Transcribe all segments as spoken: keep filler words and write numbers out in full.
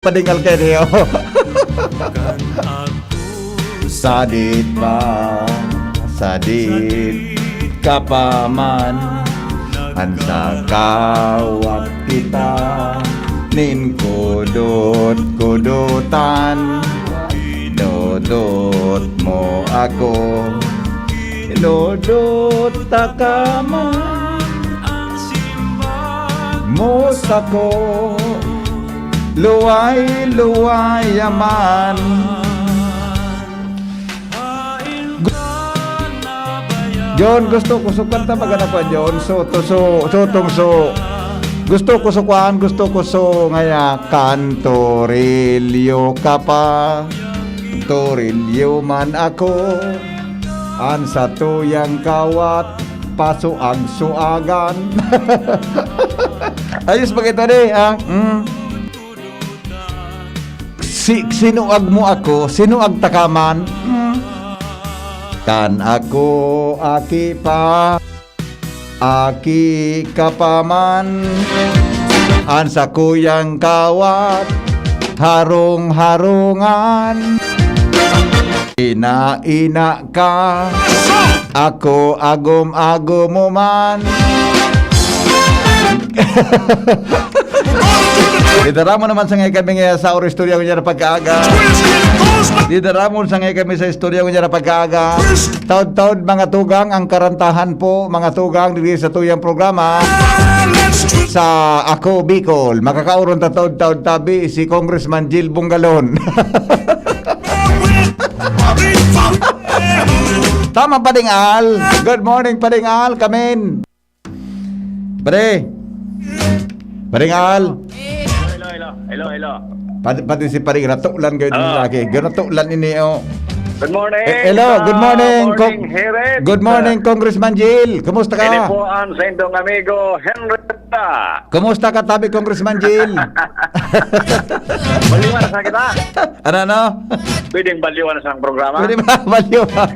Padingal kayo niyo. Sadit pa, sadit ka pa man. An sa kawat kita, nin kudot-kudutan. Dodot mo ako, dodot ta ka man. Mo sako, luway-luway man. John, gusto ko so kanta magana pa, John. So, to, so, so, tong, so. Gusto ko so kwan, gusto ko so ngaya, kantorilyo ka pa. Torilyo man ako. An satuyang kawat, pasuag-suagan. Ayos ba kita, di, ha? Mm. Si, sinuag mo ako, sinuag ta ka man. Mm. Kan ako aki pa, aki ka pa man. An sakuyang kawat, harong-harongan. Ina-ina ka, ako agom-agom mo man. Didara mo naman sa ngay kami nga sa Oro Istorya Ngunyan na Pagkaaga. Didara mo sa ngay kami sa Istorya Ngunyan na Pagkaaga. Taod-taod, mga tugang, ang karantahan po, mga tugang, diri sa tuyang programa sa Ako Bicol. Makakauron ta taod-taod tabi si Congressman Jil Bungalon. Tama, Pading Al. Good morning, Pading Al. Kamin. Pare. Pading Al. Hello, hello, hello, hello. Pati, pati si Pading, natulan kayo din Ah. lagi. Ganatulan ini, oh. Good morning. Eh, hello, good Ah, morning, morning, Cong-, Hirit. good morning, Congressman Jil. Kumusta ka? Ini po ang sa indong amigo, Henry. Kumusta ka, tabi, Congressman Jil? Baliwan na sa kita. Ano, ano? Pwedeng baliwan na sa programa? Pwede ba? Baliwan.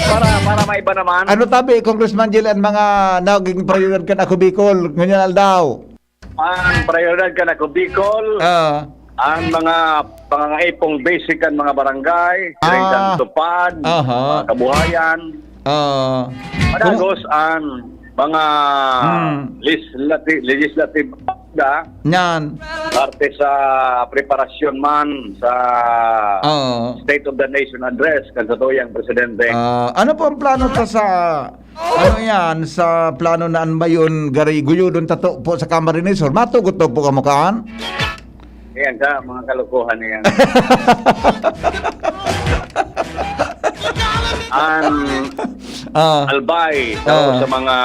Para, para maiba naman. Ano, tabi, Congressman Jil, ang mga naging prioridad kan Ako Bicol ngunyan aldaw? Ang prioridad kan Ako Bicol, Ah. ang mga pangangaipong basic kan mga barangay, Ah. ring kan tupad, Aha. mga kabuhayan. Ah. Padagos ang mga Hmm. legislati-, legislative agenda, Yan. parte sa preparasyon man sa Oo. State of the Nation Address, kan satuyang presidente. Ah, ano po ang plano ta sa, ano yan, sa plano na an Mayon, gari guyodon ta to po sa Camarines Sur? Matugot to po kamo kaan? Ayan ka, mga kalokohan na yan. Ang Ah. Albay, sa, Ah. sa mga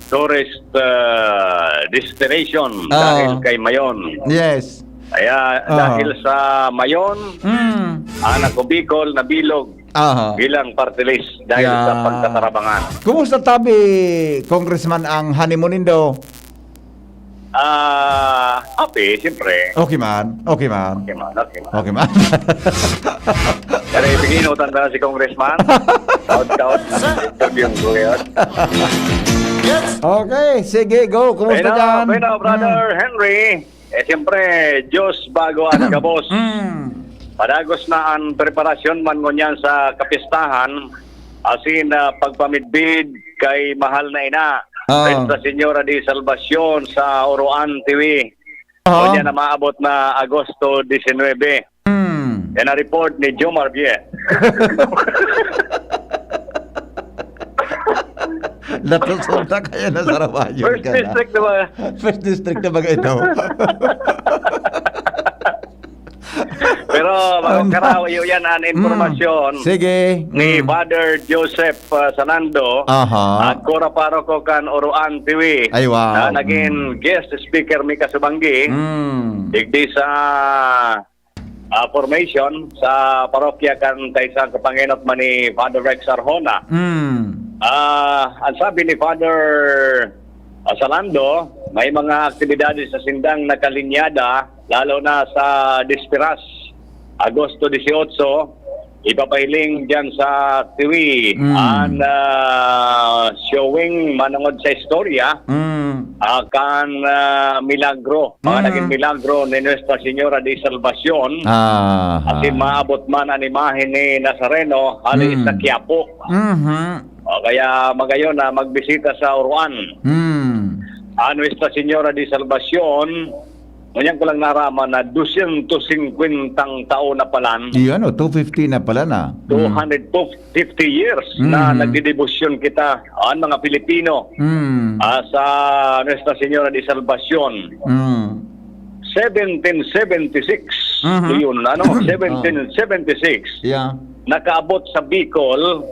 tourist, ah, destination Ah. dahil kay Mayon. Yes. Kaya Ah. dahil sa Mayon, Mm. ang Ako Bicol nabilog Aha. bilang party list dahil sa Yeah. pagkatarabangan. Kumusta tabi, Congressman, ang honeymoon nindo? Ah, happy, siyempre. Okay man, okay man. Okay man, okay man. Okay man. Pero ibigay inutan na si Congressman. Taod-taod, interview ko ngayon. Okay, sige, go. Kumusta Bueno, dyan? bueno, Brother Mm. Henry. Eh, siyempre, Diyos bago ang gabos. Mm. Padagos na ang preparasyon man ngunyan sa kapistahan, asin, ah, pagpamidbid kay mahal na ina, Ah. Nuestra Señora de Salvacion sa Oroan, Tiwi. Ah. Ngunyan na maabot na Agosto disinwebe. Hmm. Yan ang report ni Jomar Bie. Natusulta kayo na sa Rabayon First ka na. District na ba? First District na ba ito? Pero, mga Ang karaw, iyo yan ang Mm. impormasyon Sige. ni Mm. Father Joseph, ah, Sanando, Aha. at Kura Paroko kan Oroan, Tiwi, Ay, wow. na naging Mm. guest speaker mi kasubanggi, Mm. digdi sa, ah, formation sa parokya kan kaisang kapangenot man ni Father Rex Arjona. Mm. Ah, ang sabi ni Father, ah, Salando, may mga aktibidades na sindang nakalinyada, lalo na sa Desperas, Agosto dieciocho, ipapahiling diyan sa Tiwi, Mm. an, ah, showing manongod sa istorya, Mm. ah, kan, ah, milagro. Mga Mm. naging milagro ni Nuestra Señora de Salvacion. Aha. Asin maabot man an imahen ni Nazareno hali Mm. sa Quiapo. Mhm. O, kaya magayon na magbisita sa Oroan. Mm. An Nuestra Señora de Salvacion, ngunyan ko lang naraman na dosyentos singkwentang taon na palan. Iyon, oh, two fifty na pala na. Mm. Two hundred fifty years na Mm. nagdedebosyon kita, an mga Pilipino, Mm. ah, sa Nuestra Señora de Salvacion. Mm. Seventeen seventy-six, Mhm. yun, ano, Oh. seventeen seventy-six, Yeah. nakaabot sa Bicol,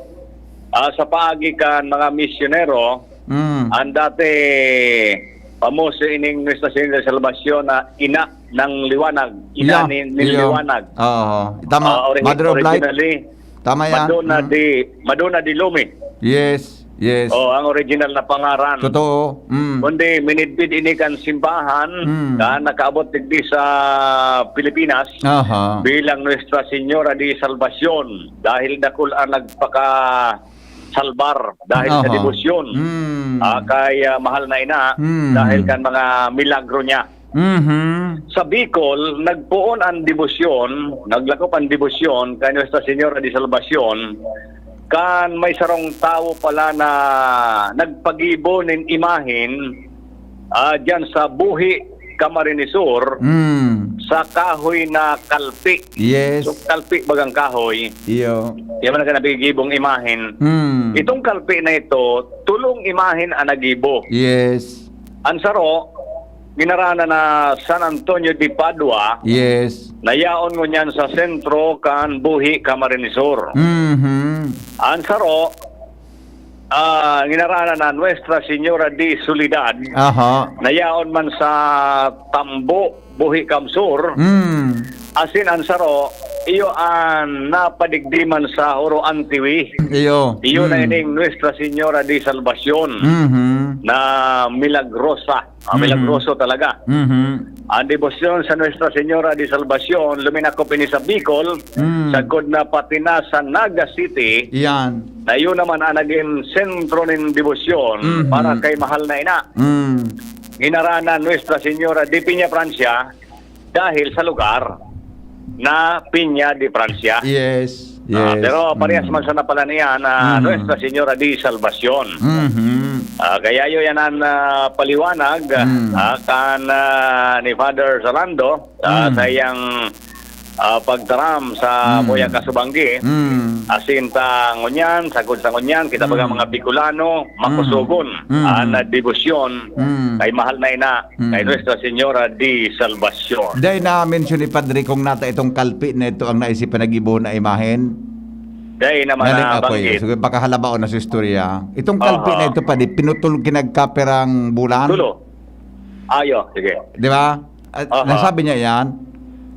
ah, sa paagi kan mga misyonero, Mm. an dati famoso ining Nuestra Señora de Salvacion na ina ng liwanag, ina Yeah. ni, ni Yeah. liwanag. Oo. Tama. Ah, ori-, Mother of Light. Originally, Tama yan. Madonna Mm. de, Madonna de Lumi. Yes, yes. Oh, ang original na pangaran. Totoo. Mm. Kundi minidbid ini kan simbahan Mm. na nakaabot digdi sa Pilipinas Aha. bilang Nuestra Señora de Salvacion, dahil dakul ang nagpakasalbar dahil sa Aha. debosyon Mm. ah, kay, ah, mahal na ina Mm. dahil kan mga milagro niya. Mhm. Sa Bicol, nagpoon an debosyon, naglakop an debosyon kay Nuestra Señora de Salvacion, kan may sarong tawo pala na nagpagibo nin imahen, ah, diyan sa Buhi, Camarines Sur, Mm. sa kahoy na kalpi. Yes. So, kalpi bagang kahoy. Iyo. Yan man ang nagigibong imahen. Mm. Itong kalpi na ito, tolong imahen ang nagibo. Yes. An saro, ginarana na San Antonio de Padua, Yes. na yaon ngunyan sa sentro kan Buhi, Camarines Sur. Mhm. An saro, ah, ginarana na Nuestra Señora de Soledad, Aha. na yaon man sa Tambo, Buhi, Camsur. Mm. Asin an saro, iyo an napadigdi man sa Oroan, Tiwi. Iyo. Iyo na Mm. ining Nuestra Señora de Salvacion Mhm. na milagrosa. Ah, Mhm. milagroso talaga. Mhm. Ang debosyon sa Nuestra Señora de Salvacion, luminakop ini sa Bicol, Mm. sagkod na pati na sa Naga City, Iyan. na yun naman ang naging sentro nin debosyon Mhm. para kay mahal na ina. Mm. Ginarana Nuestra Señora de Peña Francia dahil sa lugar na Peña de Francia. Yes, Ah, yes. pero parehas Mm. man sana pala niya na Mhm. Nuestra Señora de Salvacion. Mhm. Ah, kaya yun yan ang, ah, paliwanag, Mm. ah, kan, ah, ni Father Zalando, ah, Mm. sa iyang, ah, pagtaram sa Mm. Muya Kasubanggi. Mm. Asin ta ngunyan, sagkod sa ngunyan, kita baga Mm. mga Bicolano, makusogon Mm. Mm. ang debosyon Mm. kay mahal na ina, kay Mm. Nuestra Señora de Salvacion. Dai na-mention ni Padre kung nata itong kalpi na ito ang naisip na gibohon na imahen. Dai naman Galing ako nabanggit. yun. Sige, pakahalabaon na sa istorya. Itong kalpi Aha. na ito, Padre, pinutol kinagkaperang bulan. Tulo. Ayo, sige. Di ba? At Aha. nasabi niya yan.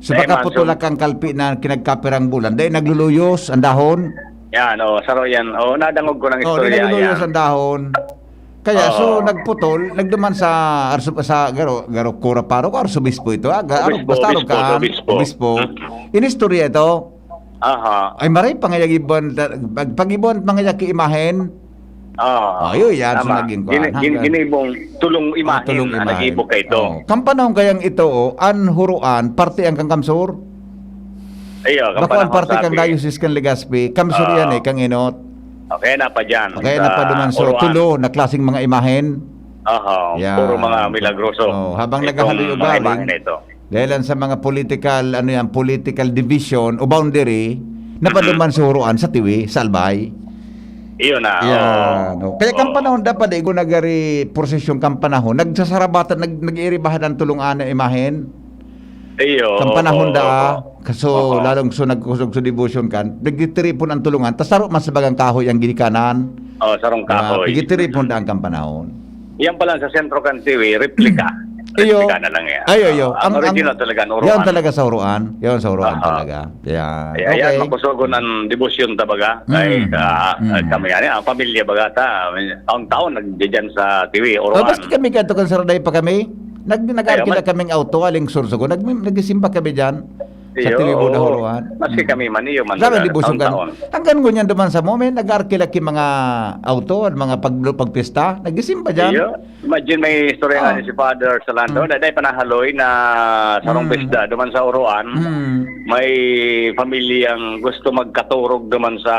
So, Dai baka manson. putulak ang kalpi na kinagkaperang bulan. Dai nagluluyos ang dahon. Yan, oh, saro yan. Oh, nadangog ko ng Oh, di istorya nagluluyos yan. ang dahon. Kaya, so, Oo. nagputol, nagduman sa arso-, sa garo, garo kura paroko, arsobispo ito, ah, ga-, aro, Obispo, basta aro obispo, ka, obispo. obispo. Mm. Inistorya ito. Aha. Ay, maray, pangayag iban, pag, pag-iban, pangayag ki imahen. Oo. Oh, yun, yan, so Tama. naging Gini-, kuwan, gini-, hanggang ginibong tulong Oh, imahen tulong ang imahen. nag-ibo ka ito. Oh. Kan panahon kayang ito, oh, an Huroan, parte ang kan Kamsur? Iyo, kan Bako ang panahon parte sa kan abi. Diocese kan Legazpi, Kamsur yan Oo. eh, kang Inot. Okay, na pa dyan. Okay, Sa na pa duman, so, Huroan. tulo na klaseng mga imahen. Aha, Yan. puro mga milagroso. Oh, habang Itong naghahaloy mga ugaling, imahen na ito. dahil lang sa mga political, ano yan, political division o boundary, napaduman Mhm. sa Huroan, sa Tiwi, sa Albay. Iyon na, Yan, oo. oh. Kaya kan Oo. panahon, dapat, eh, kung nagari prosesyon kan panahon, nagsasarabatan, nag-, nag-iiribahan ang tulong ana imahen. Iyo, Kan panahon oo, da, oo. kaso Oo. lalong so nagkusog sa devotion kan, nagtitiripon ang tulungan, tas saro man sa bagang kahoy ang ginikanan. Oh, sarong Yan, kahoy. nagtitiripon da ang kan panahon. Yan pala sa sentro kan Tiwi, replika. Iyo. Replika na lang yan. Ay, iyo. Ah, ang Ang, original ang, talaga, ang yan Huroan. talaga sa Huroan. Yan sa Huroan Aha. talaga. Yan. Kaya yan, Okay. makusogon ang debosyon ta baga. Mm. Ay, ah, Mm. kami yan, ang pamilya baga ta, ang taon nagdidiyan sa Tiwi, Oh, Huroan. basta kami kadto kan Saraday pa kami. Nag-, nag-arkila Ay, man- kaming auto, aling Sorsogon. Nag-, nagsisimba kami diyan. Sa Iyo, tribo na oo. Huruan. Maski Mm. kami man, iyo man Grabe, talaga, debosyon kan taon-taon. Hanggang ngunyan duman sa mo, may nag-aarkila ki mga auto, mga pag-, pagpista, nagisimba dyan. Iyo. Imagine, may istorya nga Ah. ni si Father Salando, Mm. na dahil panahaloy na sarong Mm. pista duman sa Huruan, Mm. may pamilyang gusto magkaturog duman sa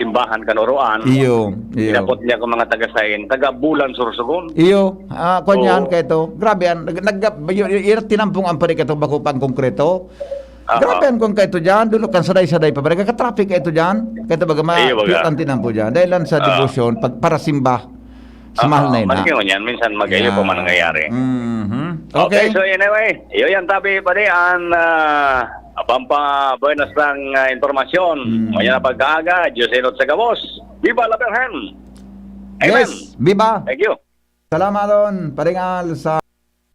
simbahan kan Huruan. Iyo, iyo. Inapot niya kung mga taga-sain, taga Bulan, Sorsogon. Iyo, ah, kwan Oo. yan, kaya ito. Grabe yan. Nag-, nag-, y-, y-, y-, tinampong ang pari ka itong bako pang konkreto. Aha. Grabe ang kwan ka ito dyan. Dulo kan saday-saday pa. Barang ka-traffic ka ito dyan. Kaya ito baga ma-, Iyo, baga. cute ang tinampo dyan. Dahil lang sa Ah. debosyon, pagparasimba sa Ah, mahal na ina. maski ngunyan, minsan mag-iyo Yeah. pa man nangyayari. Mhm. Okay, Okay. so anyway, iyo yan, tabi pa rin ang, ah, pampabuenas ng, ah, impormasyon. Mm. Mañana pagkaaga, Diyos inot sa gabos. Viva la Virgen! Amen! Yes, viva! Thank you. Salamat doon, paringal sa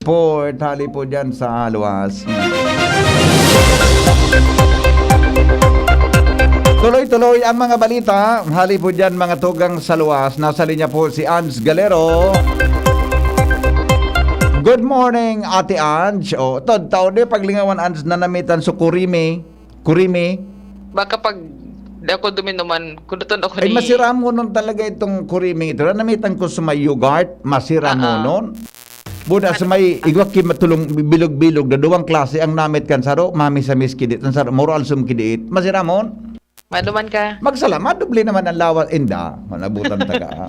Port, hali po dyan sa Luwas. Tuloy-tuloy ang mga balita. Hali po dyan, mga tugang sa Luwas. Nasa linya po si Ans Galero. Good morning, Ate Ange. O, tod, tao di paglingawan, Ans, na namitan sa Kurimi. Kurimi. Baka pag di ako duminuman, kuduton ako Ay, ni masiramonon talaga itong Kurimi ito. Na namitan ko sa may yogurt, masiramonon. Ah, ah. Buda sa may igwa ki matulong bilog-bilog na duwang klase ang namit kan saro, mamisamis ki dit, ang saro, moro alsom ki dit. Masiramon? Maduman ka. Magsalamat, doble naman ang lawas. Inda, manabutan ta ka, ha?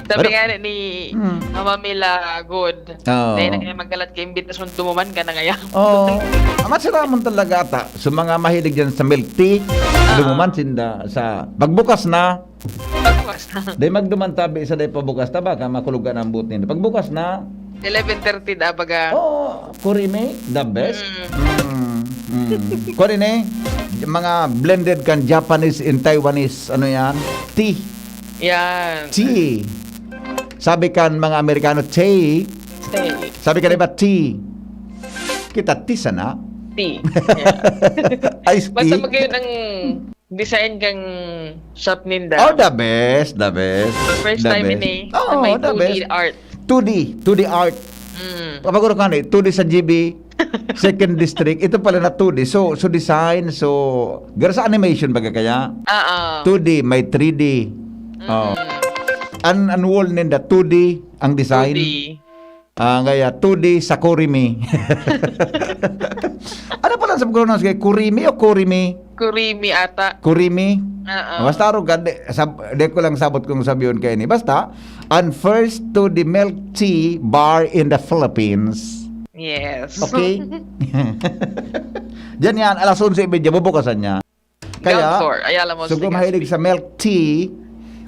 Sabi Pero nga ni, Hmm. Mama Mila, good. Oo. Dahil na kaya magkalat ka, imbitasyon, dumuman ka na ngayon. Oo. Ah, masiramon talaga ata. Sa mga mahilig dyan sa milk tea, Oo. dumuman sinda sa pagbukas na. Pagbukas na. Day magduman tabi sa day pabukas ta, baka makulog ka ng buot ninda. Pagbukas na. Eleven thirty da, baga. Oo, Kurimi, the best. Mm. Mm, mm. Kurimi, mga blended kan Japanese and Taiwanese, ano yan? Tea. Yan. Tea. Sabi kan mga Amerikano, tea. Tea. Sabi kan iba, tea. Kita, tea sana. Tea. Yeah. Iced Basta tea. Magayon ang design kang shop ninda. Oh, the best, the best. First The time best. Ini, na Oo, may the two D best. Art. Two D, two D art. Mm. Kapag ano ka ni, two D sa G B, second district, ito pala na two D. So, so design, so, gara sa animation baga kaya? Oo. Two D, may three D. Mm. Oh. An, an wall ninda, two D ang design. Two D. Ah, kaya, two D sa Kurimi. Ano pala sa pronounce kay Kurimi o Kurimi? Kurimi ata. Kurimi? Oo. Basta aro ka, di, sab-, di ko lang sabot kung sabiyon kayo ni. Basta, ang first two D milk tea bar in the Philippines. Yes. Okay? Diyan yan, alas onse y media, bubukasan niya. Kaya, Ground floor, Ayala Mall, so kung Legazpi. Mahilig sa milk tea,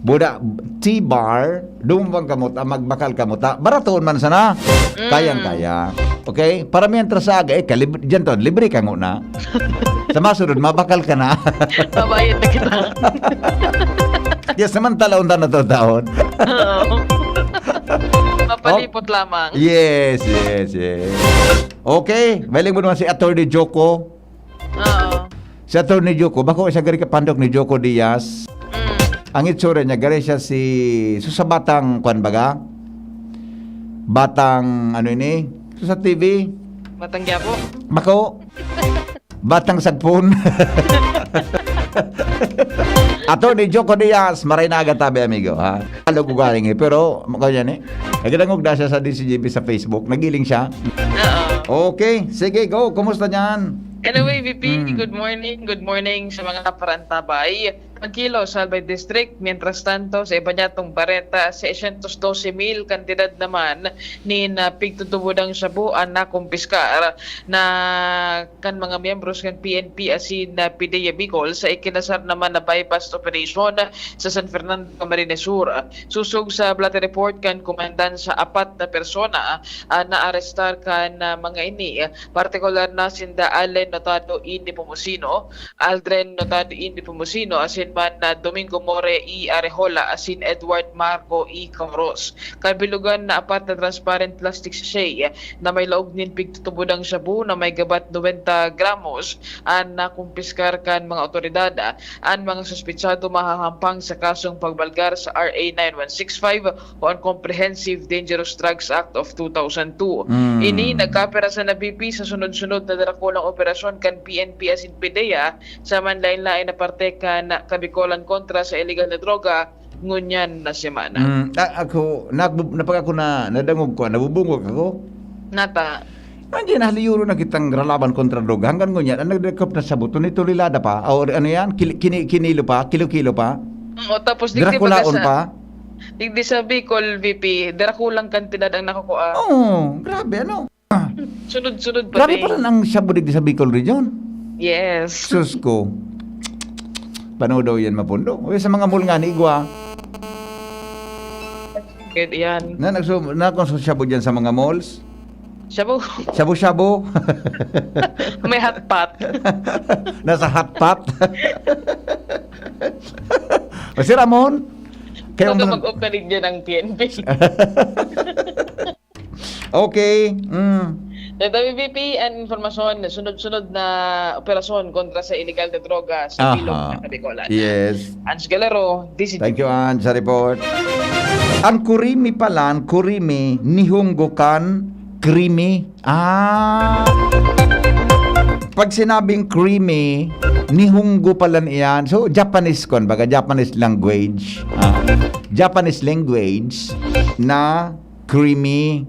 buda, tea bar, dumubang kamot, ah, magbakal kamot, ah, baratoon man sana. Mm. Kayang-kaya. Okay? Para mientras sa aga, eh, kalib-, dyan to, libre ka nguna. Sa masunod, mabakal ka na. Babayad na kita. Yes, naman talaon na to taon. Oo. Mapalipot Oh. lamang. Yes, yes, yes. Okay, bailing mo naman si Attorney Joko. Oo. Si Attorney Joko, bako siya gari kapandok ni Joko Diaz. Mm. Ang itsura niya, gari siya si, so sa batang, kwan baga? Batang, ano ini? So sa T V? Batang Quiapo? Bako. Batang sagpon. Attorney Joko Diaz, maray na aga tabi, amigo, ha? Alog ugaling eh, pero, kaya ni? Nagdangog na siya sa D C G B sa Facebook, nagiling siya. Oo. Okay, sige, go. Kumusta niyan? Anyway, V P, Mm. good morning. Good morning sa mga kaparantabay. Tranquilo sa Albay District. Mientras tanto, sa iba niyatong bareta, seiscientos doce mil kantidad naman nin, ah, pigtutubod ang shabu ang nakumpiskar na kan mga miyembros kan P N P asin na P D E A Bicol sa ikinasar naman na buy-bust operation sa San Fernando, Camarines Sur. Susog sa blotter report kan komandan sa apat na persona, ah, naarestar kan, ah, mga ini, partikular na sinda Allen Notado y Nepomuceno, Aldrin Notado y Nepomuceno, asin man na Domingo More E. Arejola asin Edward Marco E. Cauros. Kabilugan na apat na transparent plastic sachet na may laog nin pigtutubodang shabu na may gabat nobenta gramos an nakumpiskar kan mga awtoridad. An mga suspetsado mahahampang sa kasong pagbalgar sa R A nine one six five o an Comprehensive Dangerous Drugs Act of two thousand two. Mm. Ini nagkapira sa nabipi sa sunod-sunod na darakulang operasyon kan P N P asin PDEA sa manlain-lain na parte kan Kabikolan kontra sa iligal na droga ngunyan na semana. Mm, a-, ako, nagbu-, napag ako na, nadangog ko, nabubungog ako. Nata. Nandiyan, nahaliyuro na kitang ralaban kontra droga. Hanggang ngunyan, ang nagdakop na sa buto ni Tulilada pa. O ano yan? Kili-, kini-, kinilo pa? Kilo-kilo pa? Mm, o tapos digdi Drakulaon baga sa, pa? Digdi sa Bicol, V P, darakulang kantidad ang nakukuha. Oo, grabe, ano? Sunod-sunod pa Grabe din. Pala ang shabu digdi sa Bicol Region. Yes. Sus ko. Paano daw yan mapundo? O, sa mga mall nga ni Igwa. Good yan. Na, nagsu-, na kung sa shabu dyan sa mga malls? Shabu. Shabu-shabu. May hot pot. Nasa hot pot. O, si Ramon? Kaya Baga mag- mag-open dyan ang P N P. Okay. Mm. Sa W V P, ang informasyon, sunod-sunod na operasyon kontra sa iligal na droga sa Aha. Bilog na Kabikolan. Yes. Hans Galero, D Z T V. Thank you, Hans, sa report. Ang kurimi pala, ang kurimi, Nihongo kan krimi. Ah. Pag sinabing krimi, Nihongo pala iyan. So, Japanese kon, baga Japanese language. Ah, Japanese language na creamy.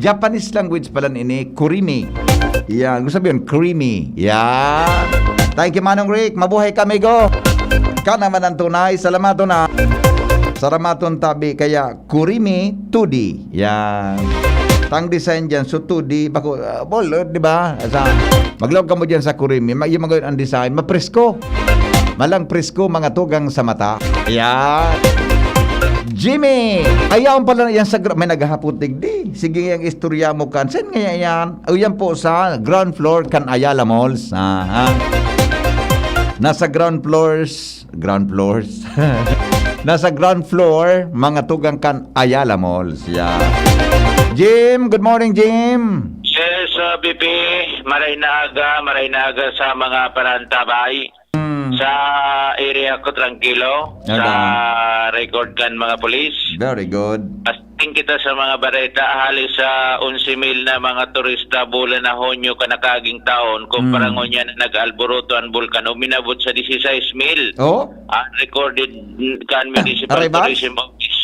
Japanese language pala ini, kurimi. Yan, gusto sabihin, creamy. Yan. Thank you, Manong Rick. Mabuhay kami, go. Ka naman ang tunay. Salamaton na. Salamaton tabi. Kaya, kurimi, two D. Yan. Tang design dyan. So, two D. Bako, uh, bol, uh, di ba? Sa, maglaog ka mo dyan sa kurimi. Ma-, yung mga ang design, mapresko. Malang presko, mga tugang sa mata. Yan. Jimmy! Ayaw pala yan sa gra-, may naghahapot digdi. Sige, ang istorya mo kan. Saan nga yan? O, yan po sa ground floor kan Ayala Malls. Aha. Nasa ground floors. Ground floors. Nasa ground floor, mga tugang kan Ayala Malls. Yan. Jim, good morning, Jim. Yes, uh, B P. Maray na aga, maray na aga sa mga parantabay. Hmm. Sa area ko, trangkilo. Aga. Sa record kan mga pulis. Very good. Asking kita sa mga bareta, hali sa onse mil na mga turista bulan na Hunyo kan nakaaging taon, kumpara Hmm. ngunyan na nag-alboroto ang bulkan, uminabot sa dieciséis mil. Oh? Ang recorded kan Municipal Arrivals? Tourism Office.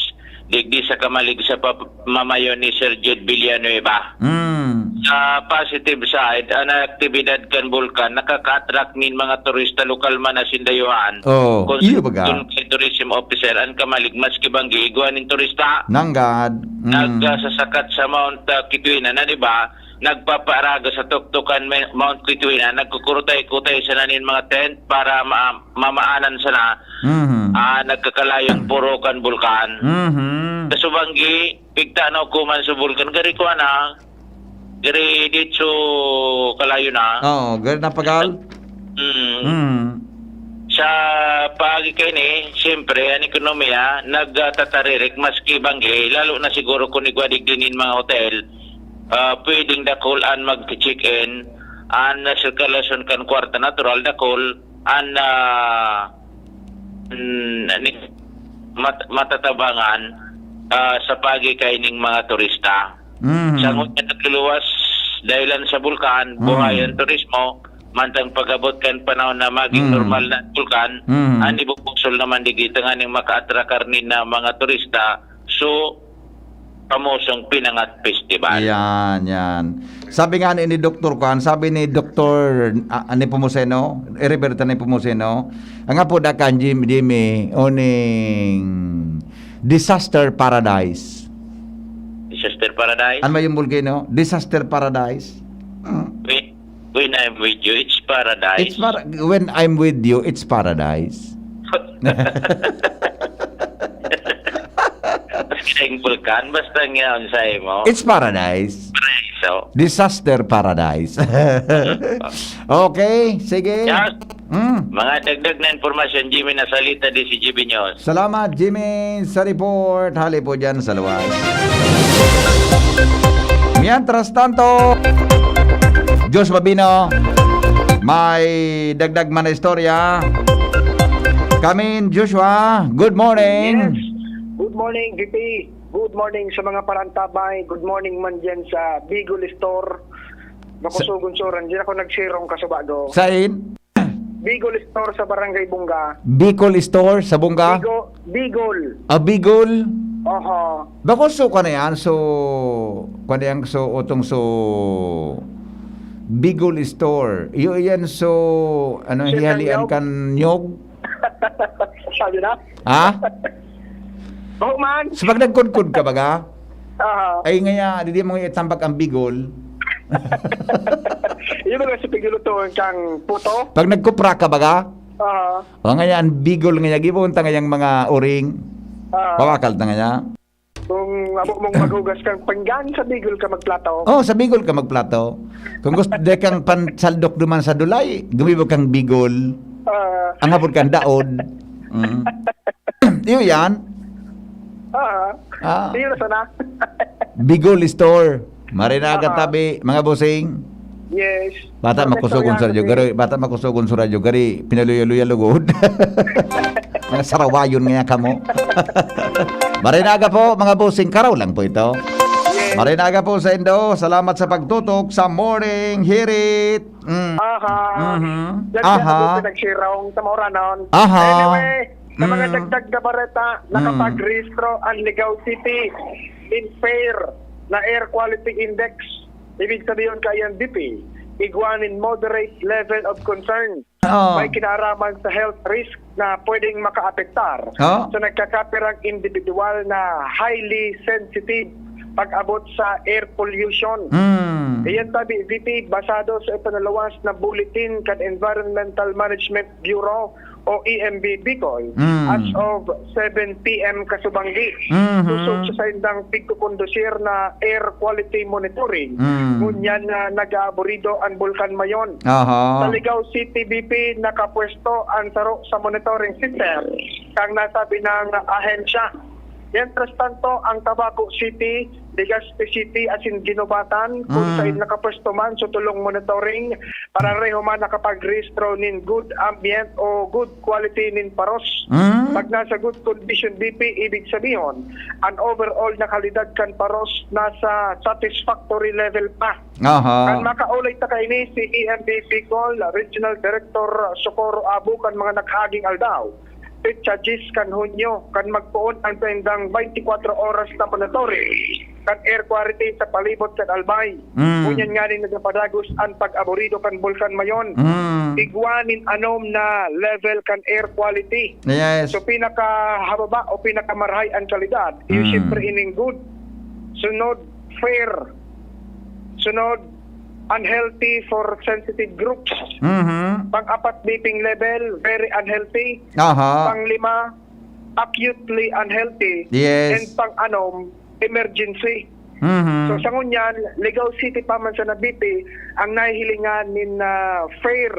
Digdi sa kamalig sa pamamayo ni Sir Jed Villanueva. Mm. Sa positive side, ang aktibidad kan bulkan nakaka-attract nin mga turista lokal man asin dayuhan. Oh, Kung iyo baga? Kung kay tourism officer, ang kamalig maski banggi igwa nin turista. Nanggad. Mm. Nagsasakat sa Mount, ah, Kituinan, na, di ba? Nagpapaaraga sa tuktukan may, Mount Kituinan, nagkukurutay-kutay sa nanin mga tent para ma-, mamaanan sana. Mhm. Ah, nagkakalayong puro kan bulkan. Mhm. Sa Subanggi, pigtanaw ko man sa bulkan, gari ko ana, gari ditso kalayo na. Oo, gari napagal? Mm. Mm. Sa paagi kaini, siyempre, ang ekonomiya, nagtataririk, maski banggi, lalo na siguro kung igwa digdi nin mga hotel, ah, pwedeng dakul an mag-check-in, an sirkulasyon kan kwarta natural, dakul, an, ah, mm, ni-, mat-, matatabangan, ah, sa paagi kaining mga turista. Mhm. Sa ngunyan nagluluwas, dahilan sa bulkan, Mhm. buhay ang turismo, mantang pag-abot kan panahon na maging Mhm. normal na ang bulkan, Mhm. an ibubusol naman digdi tanganing maka-attract karni na mga turista. So, famosong Pinangat Festival. Yan, yan. Sabi nga ni, ni Doktor Kwan, sabi ni Doktor, ah, Nepomuceno, Heriberto Nepomuceno, ang apo da kan Jim-, Jimmy, oning disaster paradise. Disaster paradise? Ano ba yung volcano? Disaster paradise. Mm. Wait. When I'm with you, it's paradise. It's para-, when I'm with you, it's paradise. Basta yung bulkan, basta nga ang sa imo. It's paradise. Paraiso. Disaster paradise. Okay, sige. Yes. Mm. Mga dagdag na impormasyon, Jimmy Nasalita, D C G B News. Salamat, Jimmy, sa report. Hali po dyan sa luwas. Mientras tanto, Joshua Bino, may dagdag man na istorya. Kamin, Joshua, good morning. Yes. Good morning, V P. Good morning sa mga parantabay. Good morning man dyan sa Bigol Store. Makusugon suran. Diyan ako nagsirong kasubago. Sain? Bigol Store sa Barangay Bunga. Bicol Store sa Bunga? Bigo, Bigol. Ah, Bigol? Oho. Bako so ka na yan? So, ka na yan? So, otong so, Bigol Store. Iyo yan so, ano, Sir, hihalian kan kan nyog? Sabi na? Ha? Baho man. So, pag nagkunkod ka baga, Aha. Ay ngaya, di di mo itambak ang bigol. Yun ba sa pigilutuan kang puto? Pag nagkupra ka baga, Aha. O ngaya, ang bigol ngaya, gibon ta ngayang mga uring. Ah, Pawakal ta ngaya. Kung abo mong maghugas kang pinggan, sa Bigol ka magplato. Oh, sa bigol ka magplato. Kung gusto de kang pansaldok duman sa dulay, gumibo kang bigol. Ah, Ang hapon kang daod. Mm. Iyo yan. ah, Ah, Yun na sana. Bigol Store. Marinaga Ah. tabi, mga bossing. Yes. Bata Sa makusugon sa restaurante. radyo gari, bata makusugon sa radyo gari, pinaluya-luya lugod. Mga sarawayon nga kamo. Marinaga po, mga bossing, karaw lang po ito. Marinaga po sa Indo, salamat sa pagtutok sa Morning Hirit. Mm. Aha. Mhm. Yan Aha. Aha. Pinagsirong sa mauranon. Aha. Anyway, sa mga Mm. dagdag na bareta, Mm. nakapag-rehistro ang Ligao City in FAIR na Air Quality Index. Ibig sabihin kaya ang D P, igwa nin moderate level of concern. Oh. May kinaraman sa health risk na pwedeng makaapektar Oh. sa nagkakapirang individual na highly sensitive pag-abot sa air pollution. Mm. Iyan tabi, V P, basado sa ipinaluwas na bulletin kan Environmental Management Bureau o E M B Bicol Mm. as of seven P M kasubanggi. Mhm. Susog sa saindang pigkukondusir na air quality monitoring, Mm. ngunyan na nag-aaburido ang Bulkan Mayon. Aha. Sa Ligao City, V P, nakapwesto ang saro sa monitoring center kang nasabi ng ahensya. Mientras tanto, ang Tabaco City, Legazpi City, asin Guinobatan, kung Mm. sain nakapwesto man sa tulong monitoring, pareho man nakapag-rehistro nin good ambient o good quality nin paros. Mm. Pag nasa good condition, V P, ibig sabihin, ang overall na kalidad kan paros nasa satisfactory level pa. Aha. Kan makaulay ta kaini si E M B Bicol Regional Director Socorro Abo kan mga nakaaging aldaw, petsa diyes kan Hunyo, kan magpoon ang saindang twenty-four oras na monitoring kan air quality sa palibot kan Albay. Mm. Ngunyan nganing nagpapadagos ang pag-aburido kan Bulkan Mayon. Mm. Igwa nin anom na level kan air quality. Yes. So, pinakahababa o pinakamarahay ang kalidad, yung Mm. siyempre ining good. Sunod, fair. Sunod, unhealthy for sensitive groups. Mhm. Pang-apat, beeping level, very unhealthy. Aha. Pang-lima, acutely unhealthy. Yes. And pang-anom, emergency. Mhm. So, sa ngunyan, Ligao City pa man sa Nabiti, ang nahihilingan nin ah, fair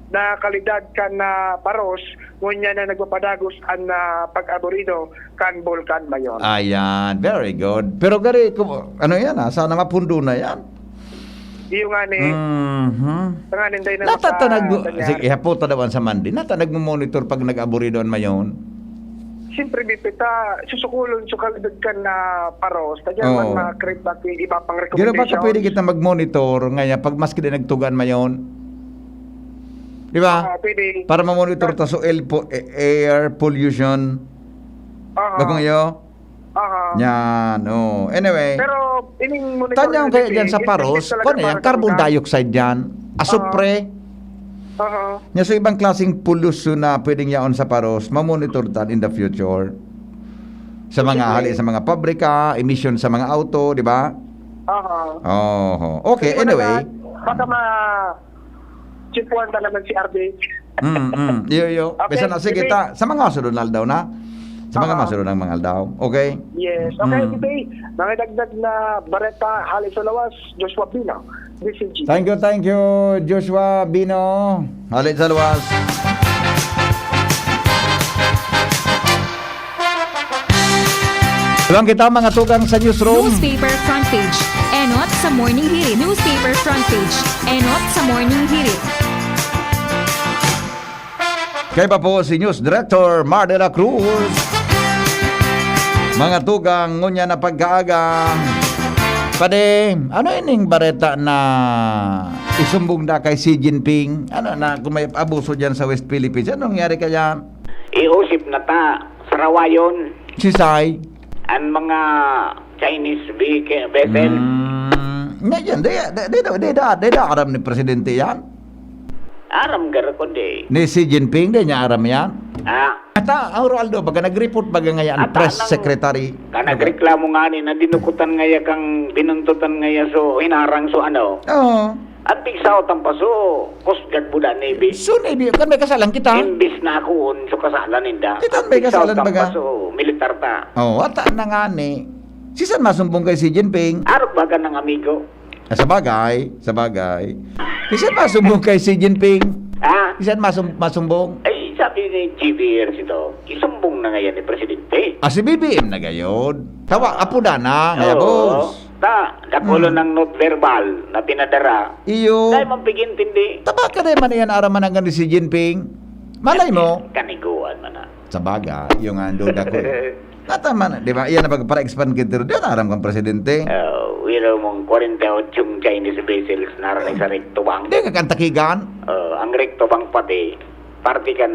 na kalidad kan ah, paros, ngunyan na nagpapadagos ang ah, pag-aburido kan Bulkan Mayon. Ayan, very good. Pero gari, ku- ano yan ha? Sana mapundo na yan. Iyo nga ni, Mhm. nga ni, dahil na Natatanag mo. maka- Sige, ihapot na daw sa Monday. Natanag mo monitor pag nag-aburido an Mayon? Siyempre, Bipit, ah, susukulon sa kalidad kan na paros. Tadya Oo. man ma-create back yung iba pang Gino ba recommendation. Pwede kita mag-monitor ngayon pag maski di nagtugan Mayon? Di ba? Ah, pwede. Para ma-monitor ta so air po- eh, air pollution. Aha. Bakong iyo? Aha. Yan, oh. Anyway, Pero, ining monitor tanyang na kaya kasi, dyan sa yung paros, test talaga kung ano yan, para sa carbon buka. Dioxide yan, asupre. Aha. Nya so ibang klaseng pollution na pwedeng yaon sa paros, mamonitor tan in the future. Sa mga Sige. hali sa mga pabrika, emission sa mga auto, di ba? Aha. Oho. Okay, Kasi anyway. Baka, baka ma... Chimpuan na naman si R D. Mm, mm. Iyo, iyo. Okay, Bisa na, sige, sige. Ta. Sa mga sunod na aldaw na. Sa mga Ah. masunod ng mga aldaw. Okay? Yes. Okay, Mm. Tito A, mga dagdag na bareta hale sa lawas, Joshua Bino, D C G. Thank you, thank you, Joshua Bino. Hale sa lawas. Ilang kita, mga tugang sa newsroom. Newspaper front page. Enot sa Morning Hirit. Newspaper front page. Enot sa Morning Hirit. Kaiba po si News Director Mar de la Cruz. Mga tugang, ngunya na pagkaaga. Padi, ano ining bareta na isumbong na kay Xi Jinping? Ano na, kung may abuso dyan sa West Philippines, anong nangyari kaya? Iusip na ta, sarawayon. Sisay? Ang mga Chinese vehicle, vessel. Mm, nga yan, di, di, di, di, di, di, di aram ni Presidente yan? Aram garo ko di. Ni Xi Jinping, di niya aram yan? Ah. Ata, ang Roaldo, baga nag-report baga ngayon, Ata press nang secretary. Ka nagreklamo nga ni, na dinukutan ngaya kang binuntutan ngaya, so hinarang, so ano. Oo. Ang tigsaw tampaso, Coast Guard buda, Navy. So, Navy, kan may kasalan kita? Imbis na ako, so kasalan ninda. Kita may kasalan baga? Ang tigsaw tampaso, militar ta. Oh, ata na nga ni. Sisan masumbong kay Xi Jinping? Arog baga ng amigo. Ah, sabagay, sabagay. Sisan masumbong kay Xi Jinping? Ha? Sisan masum-, masumbong? Ay, sabi ni G V R sito, isumbong na ngayon ni Presidente. Ah, si B B M na gayod. Tawa, apo na na, ngaya, Oo. boss. Ta, dakulo Hmm. ng not verbal na pinadara. Iyo. Dahil man pigintindi. Tabaka na man yan, araman hanggang ni Xi Jinping. Malay mo. Kaniguan man na. Sabagay, yung nga ang duda ko eh. Natama na, di ba? Iyan na pag para-expand kita rin. Di na aram kang presidente. Ah, wiro mong kwarenta y ocho Chinese vessels na rin sa Recto Bank. Di ka kantakigan? Ah, ang Recto Bank pati, parte kan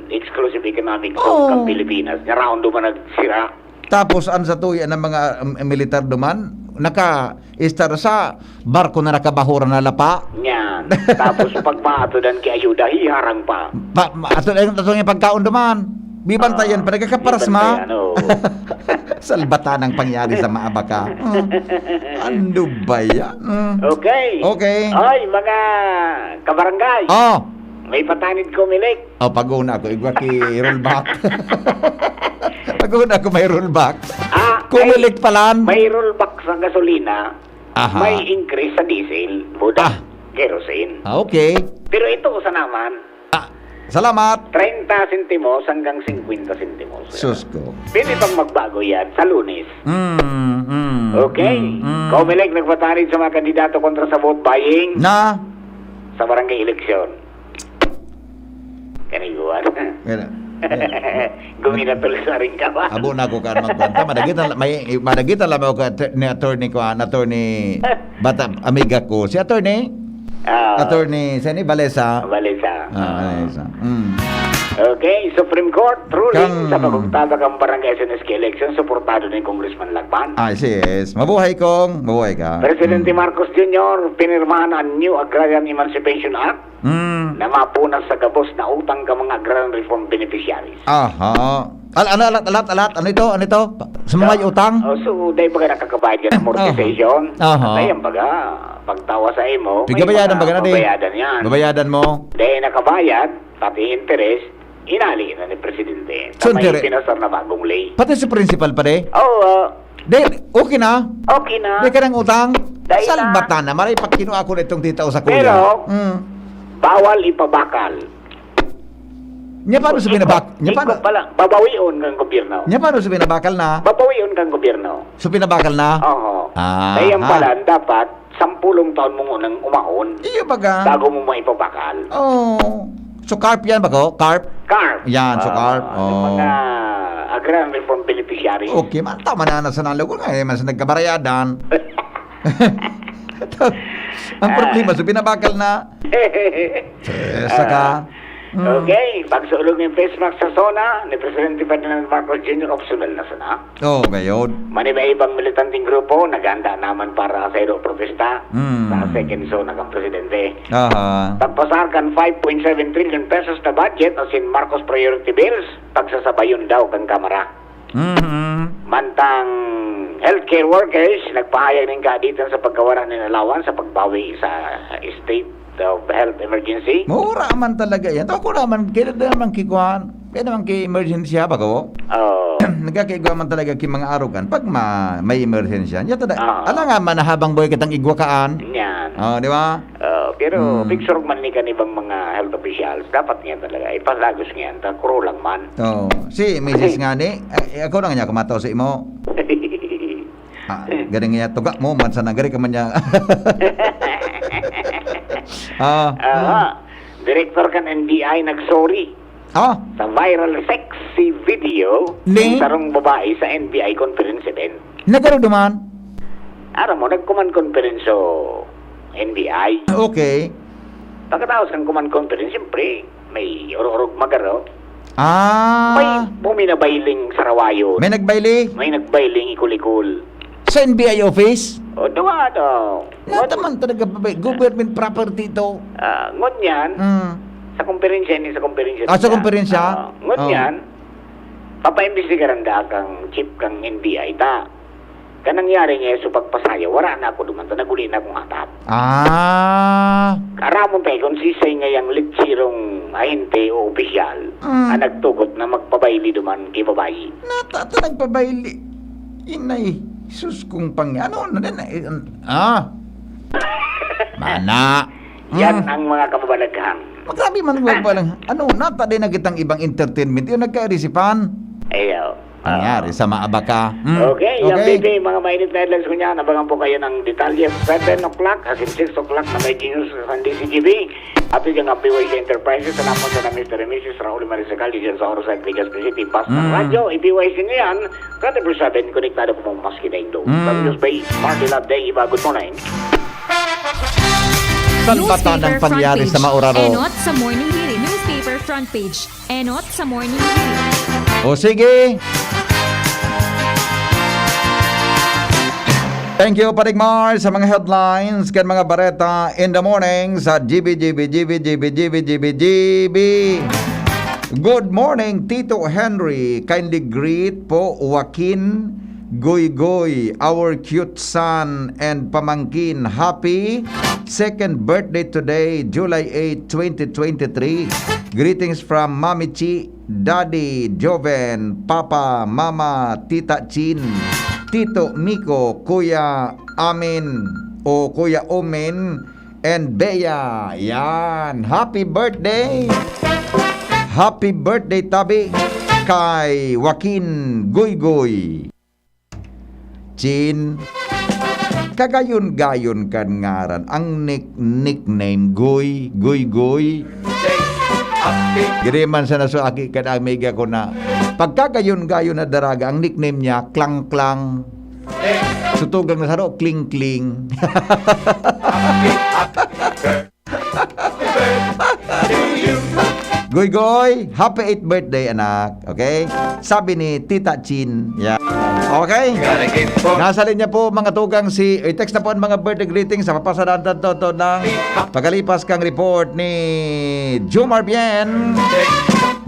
exclusive economic zone Oo. kan Pilipinas. Naraon duman nagsira. Tapos, ang sa tuya ng mga, um, militar duman, naka-istar sa barko na nakabahura na lapa. Yan. Tapos, pagpaatod ang kiayuda, hiharang pa. Pa, ma-, ato, ato, ato yung pagkaon duman. Bibantayan Ah, pa, nagkakaparas ma. bibantayan, oo. Salbatan ang pangyari sa maabaka. Oh. Ano ba yan? Mm. Okay. Okay. Ay, mga kabarangay. Oh. May patanid ko, Milik. Oh, pag-una ako, igwa ki rollback. Pag-una ako, may rollback. Ah, Kumilik may, palan. may rollback sa gasolina, Aha. may increase sa diesel, buda, Ah. kerosene. Ah, okay. Pero ito ko sa naman, Ah, salamat. treinta sentimos hanggang cincuenta sentimos. Sus ko. Pwede pang magbago yan sa Lunes. Mm, mm, Okay. mm, mm. Comelec nagpatanid sa mga kandidato kontra sa vote buying Na? sa barangay eleksyon. Kaniguan. Kaya, eh, Guminatul sa rin ka ba? Abo na ako ka magkwenta. Madagitan la-, may, madagitan lang ako ka, ni attorney ko, ah, attorney, bata, amiga ko. Si attorney? Ah. Attorney, saan ni Valesa? Valesa. Ah, Ah. Valesa. Mm. Okay, Supreme Court ruling Kang sa pagugtabag ang barangay S N S K election, suportado ni Congressman Lagman. Ah, yes. Mabuhay, Kong. Mabuhay ka. Presidente Mm. Marcos Junior, pinirmahan ang New Agrarian Emancipation Act Mm. na mapunas sa gabos na utang ka mga agrarian reform beneficiaries. Aha. Al-, ano, alat, alat, alat? Ano ito? Ano ito? Sa mga Ah, utang? oh, so, dahil baga nakakabayad ka ng amortization, Aha. Aha. at ayan baga, pagtawa sa imo, may Pigabayadan mga baga na di? babayadan yan. Babayadan mo? Dahil nakabayad, pati interest, inali na ni Presidente. So, Sa may intere- pinasar na bagong ley. Pati si principal pa di? Oo, ah, Di, okay na? Okay na. Di ka nang utang? Dahil na. Salbatan na, maray pag kinuha ko na itong tita o sa kuya. Pero, Mm. bawal ipabakal. Nya, paano sa Iko, binabak-, nya, iko paano? pala, babawion kang gobyerno. Nya, paano sa binabakal na? Babawion kang gobyerno. So, pinabakal na? Oo. Ah, Kaya ha? pala, dapat, sampulong taon mo munang umahon Iyo baga. bago mo maipabakal. Oh. So, carp yan baga? Carp? Carp. Yan, so Ah, carp. yung Oh. mga agrarian reform beneficiaries. Okay, man, tama na, nasa nalagol nga, eh, mas nagkabarayadan. Ang Ah. problema, so binabakal na. Eh, saka, Ah. mm. Okay, pagsulog ng face mask sa SONA ni Presidente Ferdinand Marcos Junior, optional na sana. Oh, gayod. Maniba-ibang militanteng grupo naghanda naman para sa ilo protesta Mm. sa second SONA kan Presidente. Aha. Pagpasar kan five point seven trillion pesos na budget asin Marcos priority bills, pagsasabayon daw kan Kamara. Mhm. Mantang healthcare workers nagpahayag nin kaaditan sa pagkawara nin allowance sa pagbawi sa state of health emergency. Mura man talaga yan. Ako naman, kaya naman kikuhan. Kaya naman kay emergency ha, bago? Oh. Nagkakaigwa man talaga ki mga arogan pag ma-, may emerhensya. Nya tada, Ah. alangan man na habang buhay kitang igwa kaan. Yan. Oh, di ba? Ah, pero Hmm. picture man ni kanibang mga health officials, dapat niya talaga, ipalagos niya, ta kuro lang man. Oh, si misis Kasi nga ni, eh, ako lang niya kumataw sa imo. Ah, galing niya, tuga mo, man sana, galing ka man niya. Ah. Ah, Director kan N B I nag-sorry Ah. sa viral sexy video Ni? ng sarong babae sa N B I conference event. Nagaro duman? Aram mo, nag-command conference so N B I. Okay. Pagkatapos ng command conference, siyempre, may orog-orog magaro. Ah. May buminabailing sarawayon. May nagbaili? May nagbailing ikul-ikul. Sa N B I office? O, duwa, no. Nataman talaga, babae. Government property ito. Ah, ngunyan, Mm. sa komperensya, ni sa komperensya Ah, sa niya. komperensya? Ah, ngunyan, Oh. papaimbestigaran da kang chief kang N B I ta. Kan nangyari niya, so pagpasayaw, wala na ako duman, ta naguli na akong hatap. Ah. Aramon tayo kung sisay ngayang litsirong ahente o opisyal Mm. ang nagtugot na magpabaili duman kay babayi. Nata-, ta nagpabaili. Inay, sus, kung pang-, ano, ano, ano, ah. Mana. Yan Mm. ang mga kababalaghan. Grabe man, wag mo lang. Ano, nata din na kitang ibang entertainment. Yung nagkairisipan. Ayaw. Nangyari sa maabaka. Mm. Okay, yan, Okay. P P, mga mainit na headlines ko niyan. Abangan po kayo ng detalye. Seven o'clock, as in six o'clock na may news sa Sunday C G B. Ato dyan ang P Y C Enterprises, salamat sa Mister and Missus Raul Marizagal, dyan sa Orosay, Legazpi City. Basta Mm. Radyo, i-P Y C niyan, twenty-four seven, konektado po maski na indo. Mm. Sa News Bay, Marty Love Day, iba, good morning. Salbatan ng Newspaper front pangyari sa page. Mauraro. Enot sa Morning Hirit. Newspaper front page. Enot sa Morning Hirit. O sige. Thank you, Paring Mar, sa mga headlines kan mga bareta in the morning sa G B, G B, G B, G B, G B, G B, G B. Good morning, Tito Henry. Kindly greet po, Joaquin Goygoy, our cute son and pamangkin. Happy second birthday today, July eight, twenty twenty-three. Greetings from Mami Chi, Daddy Joven, Papa, Mama, Tita Chin, Tito Miko, Kuya Amin o Kuya Omen, and Bea. Yan. Happy birthday! Happy birthday, tabi, kay Joaquin Goygoy. Chin, kagayon-gayon kan ngaran. Ang nick-, nickname, Goy, Goy, Goy. Giri man sa nasuaki kan amiga ko na pagkagayon-gayon na daraga, ang nickname niya, Klang Klang. Sutugang na saro, Kling Kling. Goy Goy, happy eighth birthday, anak. Okay? Sabi ni Tita Chin. Yeah. Okay? Nasa linya po, mga tugang, si, i-text na po ang mga birthday greetings sa papasadan to, to, to ng pagkalipas kang report ni Jomar Bien.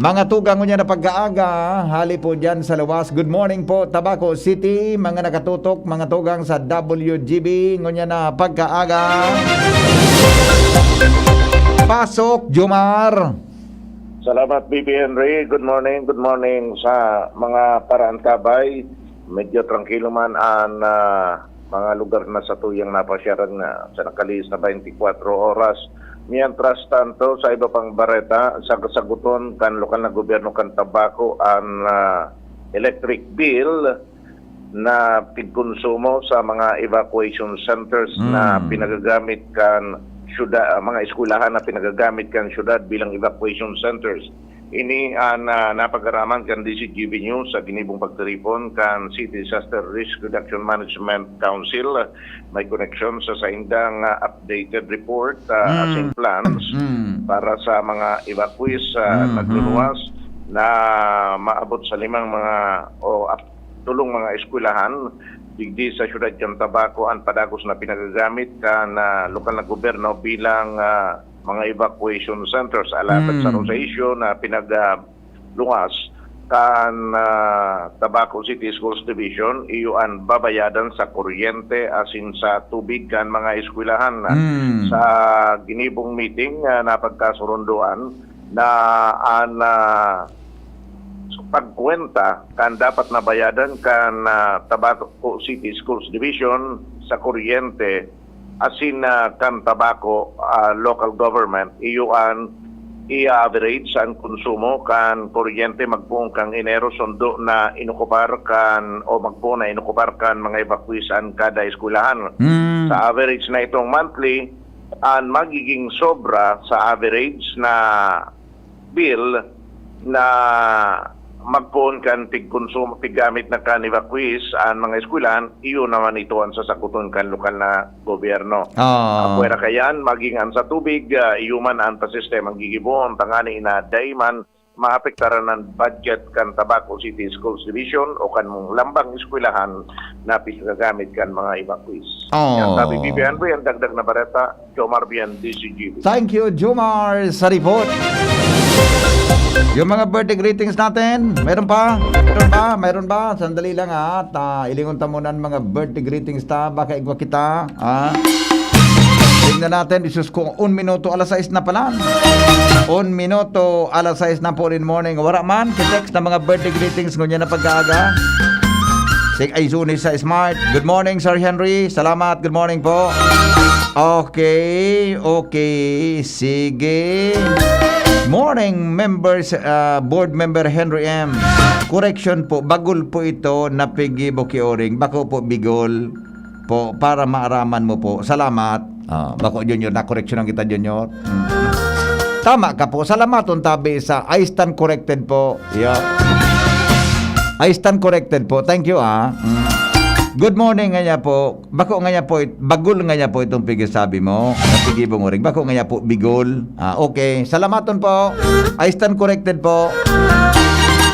Mga tugang, ngunyan na pagkaaga, hali po dyan sa luwas. Good morning po, Tabaco City. Mga nakatutok, mga tugang sa W G B, ngunyan na pagkaaga. Pasok, Jomar. Salamat, B P Henry. Good morning, good morning sa mga paraantabay. Medyo trangkilo man ang, ah, mga lugar na satuyang napasyaran na sa nakalihis na twenty-four oras. Mientras tanto, sa iba pang bareta, sa kasaguton kan lokal na gobyerno kan Tabaco, ang, ah, electric bill na tigkonsumo sa mga evacuation centers na Mm. pinagagamit kan syudad, ah, mga eskwelahan na pinagagamit kan syudad bilang evacuation centers. Ini ang, ah, napag-araman kan D Z G B News sa ginibong pagtiripon kan City Disaster Risk Reduction Management Council. May koneksyon sa saindang, ah, updated report, ah, Mm. as in plans Mm. para sa mga evacuees, ah, Mhm. nagluluwas na maabot sa limang mga o ap-, tulong mga eskwelahan digdi sa siyudad kan Tabaco ang padagos na pinagagamit kan, ah, lokal na gobyerno bilang, ah, mga evacuation centers. Alatad sa Mm. rosation na pinag, ah, luwas kan, ah, Tabaco City Schools Division, iyo an babayadan sa kuryente asin sa tubig kan mga eskwelahan. Mm. Sa ginibong meeting, ah, napagkasurundoan na an, ah, pagkwenta kan dapat na bayadan kan, ah, Tabaco City Schools Division sa kuryente asin, ah, kan Tabaco, ah, local government, iyo an i-average an konsumo kan kuryente magpoon kan Enero sundo na inokupar kan, o magpoon na inokupar kan mga evacuees an kada eskwelahan. Hmm. Sa average na itong monthly, an magiging sobra sa average na bill na magpoon kan tigkonsumo, tiggamit na kan evacuees an mga eskwelahan, iyo naman ito an sasakoton kan lokal na gobyerno. Ah. Apwera kayan, maging an sa tubig, ah, iyo man an pasistemang gigibohon, tangani na dai man maapektaran an budget kan Tabaco City Schools Division o kan lambang eskwelahan na pinagamit kan mga evacuees. Oh. Yan, sabi, Bibi Henry, ang dagdag na bareta, Jomar Bian, D C G B. Thank you, Jomar, sa report. Yung mga birthday greetings natin, meron pa? Meron pa? Meron ba? Sandali lang, ha. Ta, ilingon ta muna ang mga birthday greetings ta. Baka igwa kita, ha? Tingnan natin, Diyos ko, un minuto, alas sais na pala. Un minuto, alas sais na po rin morning. Wala man, text na mga birthday greetings ngunyan na pagkaaga. Sig ay, Zuni sa Smart. Good morning, Sir Henry. Salamat. Good morning po. Okay, okay. Sige. Morning, members, ah, board member Henry M. Correction po, bagol po ito na pigi boki oring. Bako po, bigol po, para maaraman mo po. Salamat. Ah, bako, Junior, nakoreksyonan kita, Junior. Mm. Tama ka po. Salamaton tabi sa I stand corrected po. Yeah. I stand corrected po. Thank you, ah. Mm. Good morning nga niya po. Bako nga niya po, it-, bagol nga niya po itong pigsabi mo. Napigibong uring. Bako nga niya po, bigol. Ah, okay. Salamaton po. I stand corrected po.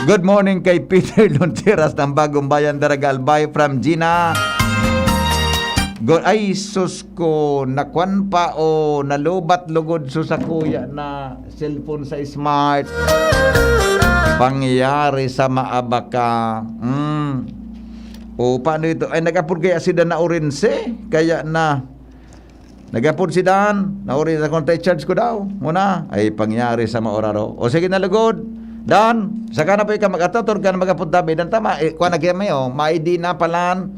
Good morning kay Peter Lonteras ng Bagong Bayan, Daraga, Albay, from Gina. Go-, ay, sus ko, nakwan pa o nalubat lugod so sakuya na cellphone sa smart. Pangyari sa maabaka. Mm. O, paano ito? Ay, nag-apod kaya si Dan na orense. Kaya na, nag-apod si Dan, na orense, kung charge ko daw. Muna, ay, pangyari sa maoraro. O, sige na, lugod. Dan, saka na po ikaw mag-atator ka na mag-apod tabi. Dan, tama, eh, kuha na kaya mayo. Maidi na palan.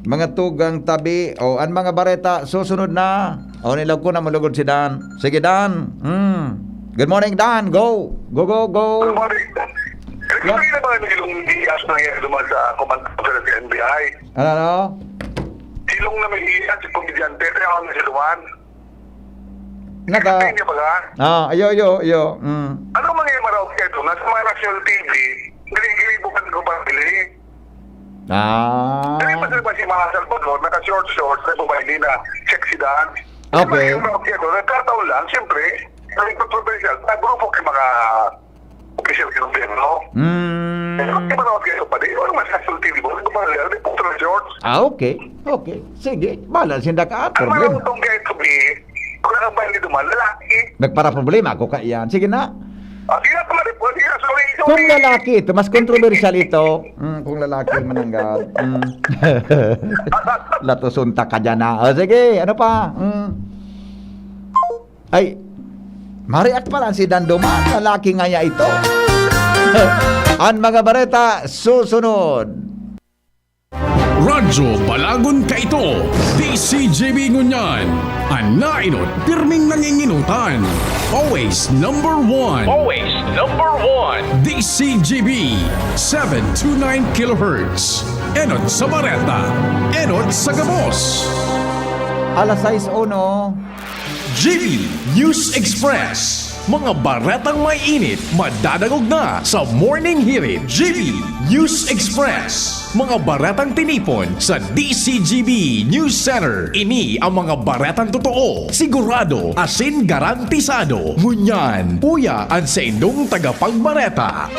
Mga tugang tabi. O, ang mga bareta, susunod na. O, nilaw ko na, malugod si Dan. Sige, Dan. Hmm. Good morning, Dan. Go. Go, go, go. Good morning. Yep. Ano na ba ang ilong ni Yas na yan duman sa command center sa N B I? Ano, ano? Silong na may iyas, si komedyante, kaya ako na si Luan. Naka- Sabi niya baga? Ah, ayo, ayo, ayo. Mm. Ano mangyayari maraot ka ito? Nasa mga national T V, nagigilibo ka ng pamili. Ah. Dali pa sila ba si Maha Salvador, naka-short shorts, nagbabaili na, sexy dance. Okay. Ano mangyayari maraot ka ito? Nagkataon lang, siyempre, naging controversial. Sa grupo kay mga opisyal ng gobyerno. Mm. Pero di ba naman kayo pa, di? Ano mas nasulti, di ba? Ano ba, ano ba, shorts? Ah, okay. Okay. Sige. Bahala sinda ka. Ang Problem. Marunong kayo to be, kung nakabay nito man, lalaki. Nagpara problema ako ka iyan. Sige na. Ah, sige na, pare po. Sige na, sorry, sorry. Kung lalaki ito, mas kontrobersyal ito. Mm, kung lalaki mananggad. Mm. Latusunta ka dyan, ha? O, sige, ano pa? Mm. Ay, mariak pala si Dandoman, lalaki nga niya ito. Ang mga bareta, susunod. Radyo Balagon kaito, D C G B ngunyan. An nainot, pirming nanginginutan. Always number one. Always number one. D C G B, seven two nine kilohertz. Enot sa bareta, enot sa gabos. Alas sais uno. G B News Express. Mga baretang may init, madadangog na sa Morning Hirit. G B News Express. Mga baretang tinipon sa D C G B News Center. Ini ang mga baretang totoo, sigurado, asin garantisado. Ngunyan, uya an saindong tagapagbareta.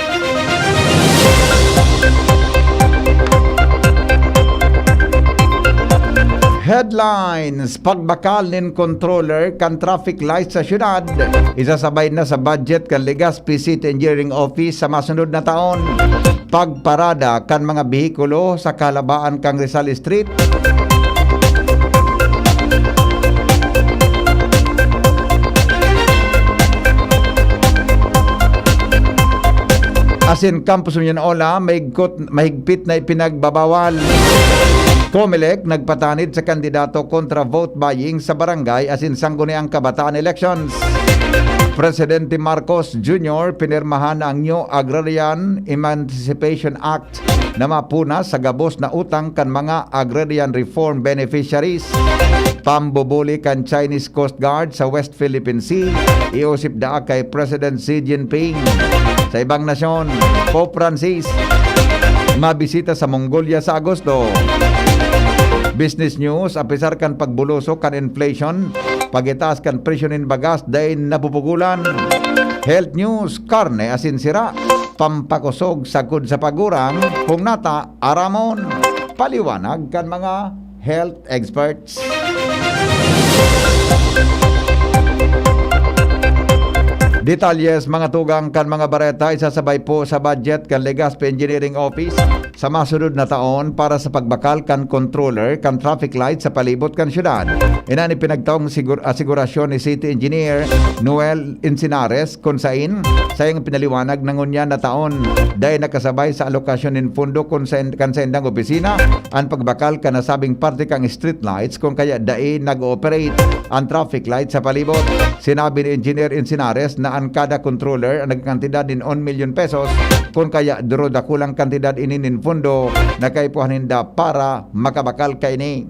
Headlines: Pagbakal nin controller kan traffic light sa syudad, isasabay na sa budget kan Legazpi City Engineering Office sa masunod na taon. Pagparada kan mga behikulo sa kahalabaan kan Rizal Street. Asin Campus Union Ola, mahigkot, mahigpit na ipinagbabawal. Comelec nagpatanid sa kandidato kontra vote buying sa barangay asin Sangguniang Kabataan elections. Presidente Marcos Junior pinirmahan ang New Agrarian Emancipation Act na mapunas sa gabos na utang kan mga agrarian reform beneficiaries. Pambubuli kan Chinese Coast Guard sa West Philippine Sea, iosip daa kay President Xi Jinping. Sa ibang nasyon, Pope Francis mabisita sa Mongolia sa Agosto. Business News, apisar kan pagbulusok kan inflation, pagitaas kan presyo nin bagas dai napupugulan. Health News, karne asin sira, pampakosog sagkod sa pagurang, kung nata, aramon. Paliwanag kan mga health experts. Detalles, mga tugang, kan mga bareta, isasabay po sa budget kan Legazpi Engineering Office sa masunod na taon para sa pagbakal kan controller kan traffic light sa palibot kan syudad. Iyan an ipinagtaong sigur-, asigurasyon ni City Engineer Noel Encinares, kun sain saiyang pinaliwanag na ngunyan na taon dai nakasabay sa alokasyon nin pondo kun sa, kan saindang opisina an pagbakal kan nasabing parte kan street lights kun kaya dai nag-ooperate an traffic light sa palibot. Sinabi ni Engineer Encinares na an kada controller an nagkakantidad nin one milyon pesos, kun kaya duro dakulang kantidad ini nin pondo na kaipuhan ninda para makabakal kaini.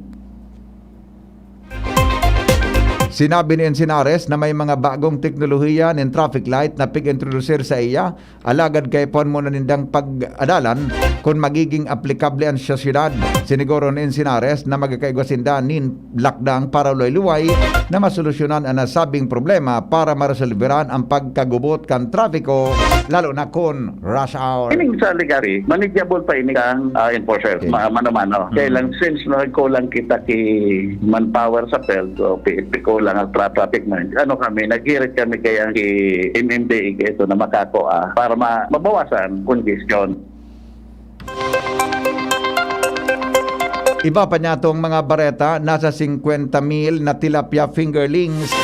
Sinabi ni Encinares na may mga bagong teknolohiya nin traffic light na pig-introdusir saiya, alagad kaipuhan muna nindang pag-adalan kun magiging aplikable an sa syudad. Siniguro ni Encinares na magkakaigwa sinda nin lakdang para luway-luway na masolusyonan an nasabing problema para maresolberan an pagkagubot kan trapiko, lalo na kun rush hour. Ining sa Legazpi, manageable pa ini kan, ah, enforcer, Okay. ma-, mano-mano. Mm. Kaya lang, since nagkulang kita ki manpower sa field, o pi-, pi-, kulang ang tra-, traffic man. Ano kami, naghirit kami kaya ki M M D A ito na makako, ah, para ma-, mabawasan congestion. Iba pa niya tong mga bareta, nasa singkwenta mil na tilapia fingerlings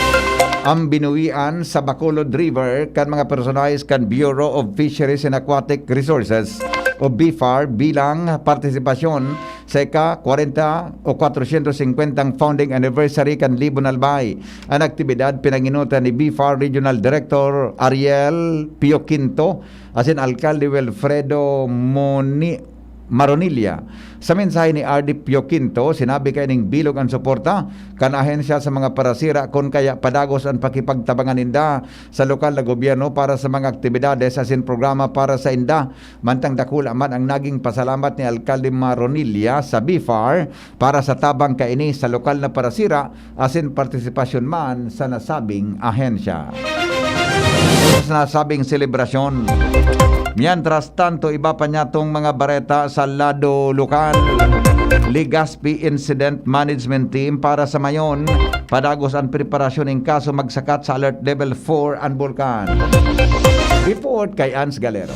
ang binuwian sa Bacolod River kan mga personahe kan Bureau of Fisheries and Aquatic Resources o BFAR bilang partisipasyon sa ika-kwarenta o kwatrosyentos singkwentang founding anniversary kan Libon Albay. An aktibidad pinanginutan ni BFAR Regional Director Ariel Pio Quinto asin Alkalde Wilfredo Moni-, Maronilla. Sa mensahe ni R D Pio Quinto, sinabi kaining bilog an suporta kan ahensya sa mga parasira kun kaya padagos an pakipagtabangan ninda sa lokal na gobyerno para sa mga aktibidades asin programa para sa inda. Mantang dakula man ang naging pasalamat ni Alkalde Maronilla sa BFAR para sa tabang kaini sa lokal na parasira asin partisipasyon man sa nasabing ahensya. Sa nasabing selebrasyon. Mientras tanto, iba pa niya tong mga bareta sa lado lokal. Legazpi Incident Management Team para sa Mayon, padagos an preparasyon in kaso magsakat sa Alert Level four an bulkan. Report kay Ans Galero.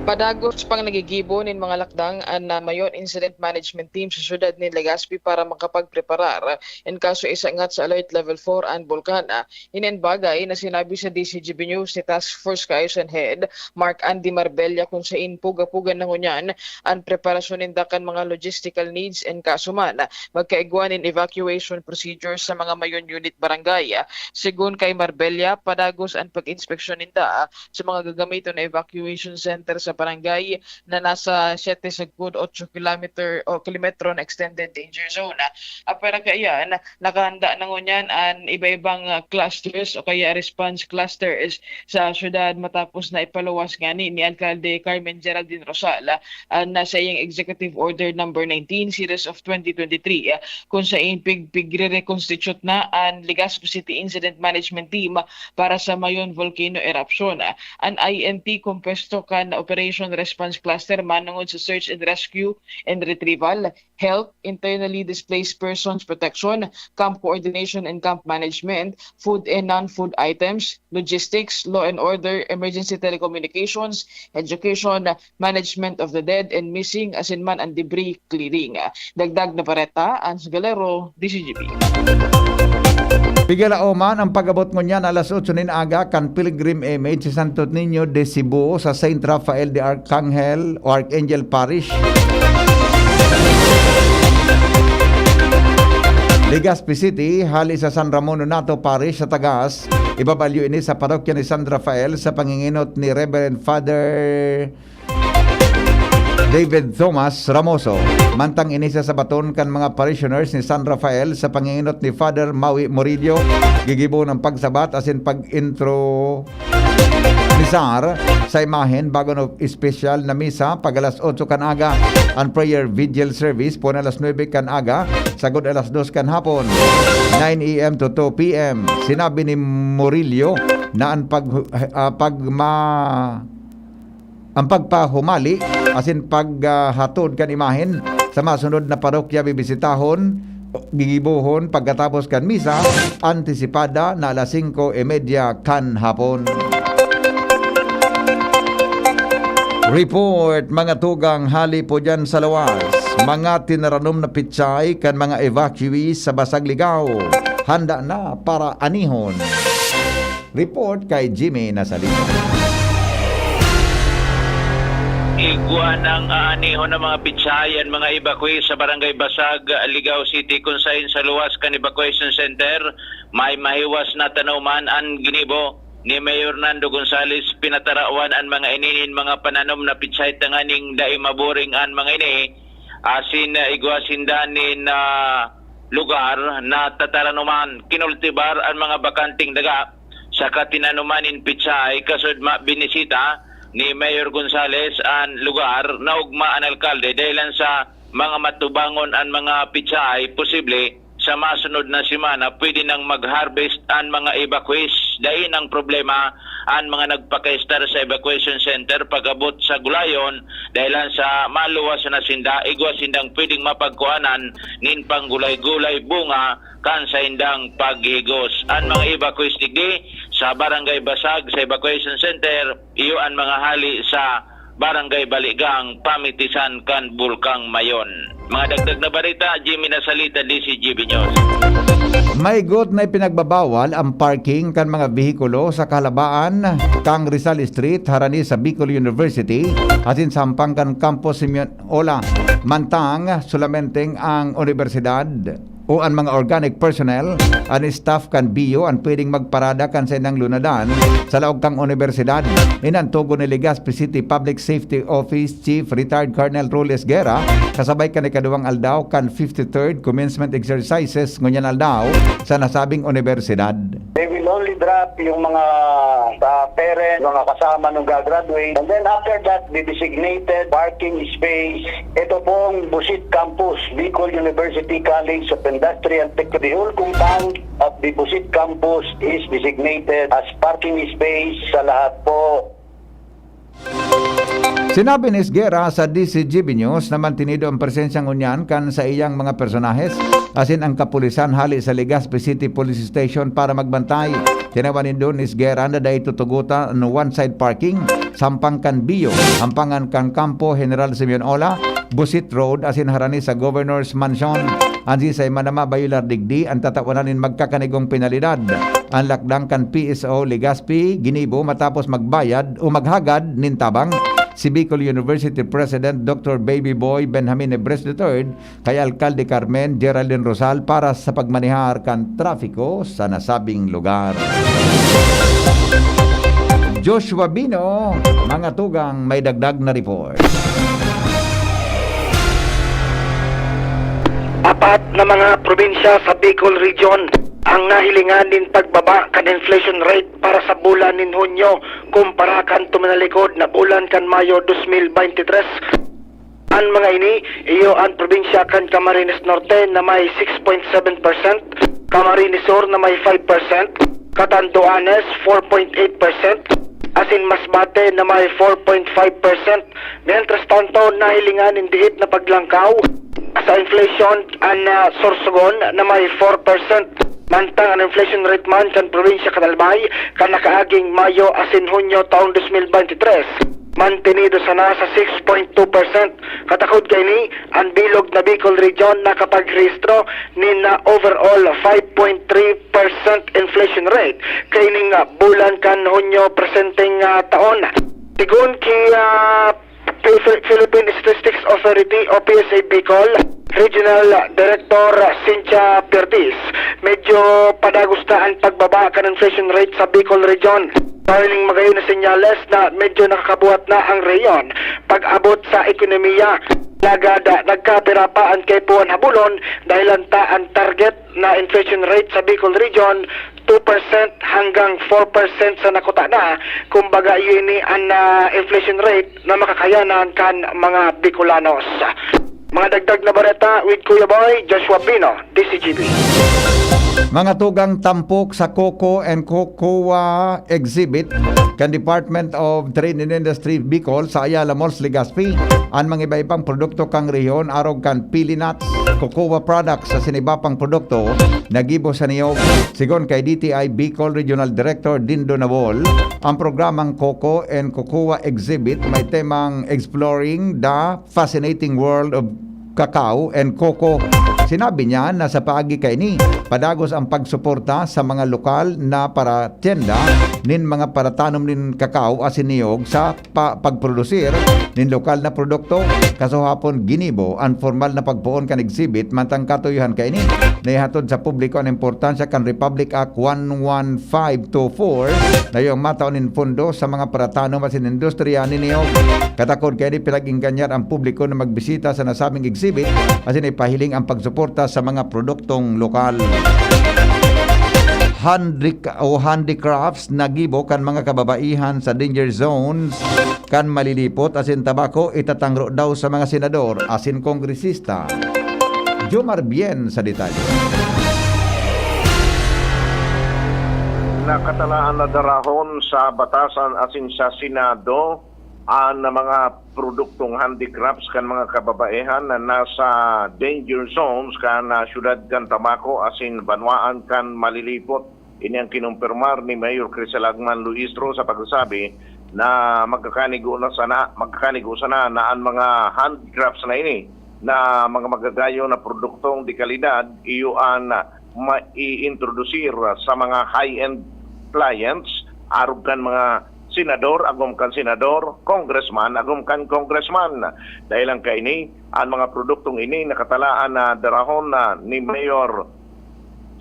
Padagos pang nagigibo nin mga lakdang an, ah, Mayon Incident Management Team sa siyudad nin Legazpi para makapagpreparar in kaso isangat sa Alert Level four an bulkan. Ini an bagay na sinabi sa D C G B News ni Task Force Kaayusan Head Mark Andy Marbella, kun sain puga-puga na ngunyan an preparasyon ninda kan mga logistical needs in kaso man magkaigwa nin evacuation procedures sa mga Mayon Unit Barangay. Segun kay Marbella, padagos an pag-inspeksyon ninda sa mga gagamiton na evacuation center sa barangay na nasa siyete sagkod otso kilometer o kilometro na extended danger zone. Apwera kaiyan, nakahanda na ngunyan an iba-ibang, ah, clusters o kaya response clusters sa syudad matapos na ipaluwas ngani ni Alkalde Carmen Geraldine Rosal, ah, na sa iyang Executive Order Number nineteen, Series of twenty twenty-three, ah, kun sain pig-, pigre-reconstitute na an Legazpi City Incident Management Team para sa Mayon Volcano Eruption. An I N T kompuesto kan Operation Response Cluster manongod sa search and rescue and retrieval, health, internally displaced persons protection, camp coordination and camp management, food and non-food items, logistics, law and order, emergency telecommunications, education, management of the dead and missing, asin man an debris clearing. Dagdag na bareta, Ans Galero, D C G B. Pigalaoman, ang pag-abot ngunyan alas otso nin aga kan Pilgrim Image si Santo Niño de Cebu sa Saint Raphael de Arcangel o Archangel Parish, Legazpi City, hali sa San Ramon Nonato Parish sa Tagas. Ibabalyo ini sa parokya ni San Rafael sa panginginot ni Reverend Father David Thomas Ramoso. Mantang ini sa sabaton kan mga parishioners ni San Rafael sa panginginot ni Father Maui Murillo, gigibo ng pagsabat asin pag-intro ni Sar sa imahen bago ng espesyal na misa pag alas otso kan aga. Ang prayer vigil service pon alas nuebe kan aga sagod alas dos kan hapon, nine a m to two p m. Sinabi ni Murillo na ang pag, ah, pagma-, ang pagpahumali asin paghatod kan imahen sa masunod na parokya bibisitahon, gigibohon pagkatapos kan misa, antisipada na alas singko y media kan hapon. Report, mga tugang, hali po dyan sa lawas. Mga tinaranom na pitsay kan mga evacuees sa Basag Ligao, handa na para anihon. Report kay Jimmy Nasalita. Igwa nang aanihon ng mga pitsay an mga evacuees sa Barangay Basag, Ligao City, kun saen sa luwas kan evacuation center, may mahiwas na tanoman an ginibo ni Mayor Nando Gonzales. Pinatarawan an mga ini nin mga pananom na pitsay tanganing dai maburing an mga ini, asin, ah, igwa sinda nin, ah, lugar na tataranoman. Kinultibar an mga bakanteng daga saka tinanuman nin pitsay, kasod ma-, binisita ni Mayor Gonzales an lugar. Naogma an alkalde dahilan sa mga matubangon an mga pitsay, posible sa masunod na semana pwede nang mag-harvest an mga evacuees. Dai nang problema an mga nagpakaestar sa evacuation center pag-abot sa gulayon, dahilan sa maluwas na sinda, igwa sindang pwedeng mapagkuhanan nin panggulay-gulay, bunga kan saindang paghigos. An mga evacuees digdi sa Barangay Basag sa evacuation center, iyo an mga hali sa Barangay Baligang, pamitisan kan Bulkang Mayon. Mga dagdag na barita, Jimmy Nasalita, D C G B News. Maigot na ipinagbabawal ang parking kan mga behikulo sa kahalabaan kan Rizal Street, harani sa Bicol University, asin sa hampang kan Campus Simeon Ola. Mantang, solamenteng ang unibersidad o an mga organic personnel, an staff kan B U, an pwedeng magparada kan saindang lunadan sa laog kan unibersidad. Iyan an tugon ni Legazpi City Public Safety Office Chief Retired Colonel Roles Guerra, kasabay kan ikaduwang aldaw kan fifty-third commencement exercises ngunyan aldaw sa nasabing unibersidad. They will only drop yung mga, ah, parents, mga kasama nung gagraduate. And then after that, the designated parking space. Ito pong Busit Campus, Bicol University College of Industrial Technology. The whole compound of the Busit Campus is designated as parking space sa lahat po. Sinabi ni Esguerra sa D C G B News na mantinido ang presensya ngunyan kan saiyang mga personahes, asin ang kapulisan hali sa Legazpi City Police Station para magbantay. Tinawan nindo ni Esguerra na dai tutugotan an one-side parking, sa hampang kan B U, hampangan kan Kampo General Simeon Ola, Busit Road, asin harani sa Governor's Mansion. An siisay man na mabayular digdi, an tatawanan nin magkakanigong penalidad. An lakdang kan P S O Legazpi ginibo matapos magbayad o maghagad nin tabang si Bicol University President Doctor Baby Boy Benjamin Nebres the third kay Alkalde Carmen Geraldine Rosal para sa pagmanehar kan trapiko sa nasabing lugar. Joshua Bino, mga tugang, may dagdag na report. Apat na mga probinsya sa Bicol Region ang nahilingan nin pagbaba kan inflation rate para sa bulan nin Hunyo kumpara kan tuminalikod na bulan kan Mayo dos mil beintitres. An mga ini, iyo an probinsya kan Camarines Norte na may six point seven percent, Camarines Sur na may five percent, Catanduanes four point eight percent, asin Masbate na may four point five percent. Mientras tanto, nahilingan nin diit na paglangkaw sa inflation an, ah, Sorsogon na may four percent. Mantang an inflation rate man kan probinsya kan Albay kan nakaaging Mayo asin Hunyo taong dos mil beintitres mantenido sana sa six point two percent. Katakod kaini, ang bilog na Bicol Region nakapagrehistro nin, ah, overall five point three percent inflation rate kaining, ah, bulan kan Hunyo presenteng, ah, taon. Sigon ki, ah, Phil-, Phil-, Philippine Statistics Authority o P S A Bicol, Regional Director Cynthia Perdiz, medyo padagos na ang pagbaba kan inflation rate sa Bicol Region. Warning, magayon na senyales na medyo nakakabuhat na ang rehiyon pag-abot sa ekonomiya. Lagad, ah, nagkapira pa ang kaipuhan habulon, dahilan ta ang target na inflation rate sa Bicol Region, two percent hanggang four percent sa nakuta na. Kumbaga, iyo ini an, ah, inflation rate na makakayanan kan mga Bicolanos. Mga dagdag na bareta with Kuya Boy, Joshua Pino, D C G B. Mga tugang, tampok sa Coco and Cocoa Exhibit kan Department of Trade and Industry Bicol sa Ayala Malls, Legazpi, an mga iba-ibang produkto kan rehiyon, arog kan pili nuts, cocoa products asin iba pang produkto na gibo sa niyog. Sigon kay D T I Bicol Regional Director Dindo Nabol, ang programang Coco and Cocoa Exhibit may temang Exploring the Fascinating World of Cacao and Coco. Sinabi niya na sa paagi kaini, padagos ang pagsuporta sa mga lokal na paratyenda nin mga paratanom nin kakao asin niyog sa pa-, pagprodusir nin lokal na produkto. Kasuhapon, ginibo an formal na pagpoon kan exhibit, mantang katuyohan kaini, naihatod sa publiko an importansya kan Republic Act one one five two four na iyo ang matao nin pondo sa mga paratanom asin industriya nin niyog. Katakod kaini, pinag-enganyar ang publiko na magbisita sa nasabing exhibit asin ipahiling ang pagsuporta sa mga produktong lokal. Handric-, o handicrafts na gibo kan mga kababaihan sa danger zones kan Malilipot asin Tabaco itatangro daw sa mga senador asin kongresista. Jomar Bien sa detalye. Nakatalaan na darahon sa batasan asin sa Senado an mga produktong handicrafts kan mga kababaihan na nasa danger zones kan, ah, siyudad kan Tabaco asin banwaan kan Malilipot. Ini ang kinumpirmar ni Mayor Crisel Agman Luistro sa pagsasabi na magkakanigo na sana, magkakanigo sana na an mga handicrafts na ini na mga magagayon na produktong de kalidad iyo an maiintrodusir sa mga high-end clients, arog kan mga senador agom kan senador, congressman agom kan congressman. Dahelan kaini, an mga produktong ini nakatalaan na darahon na ni Mayor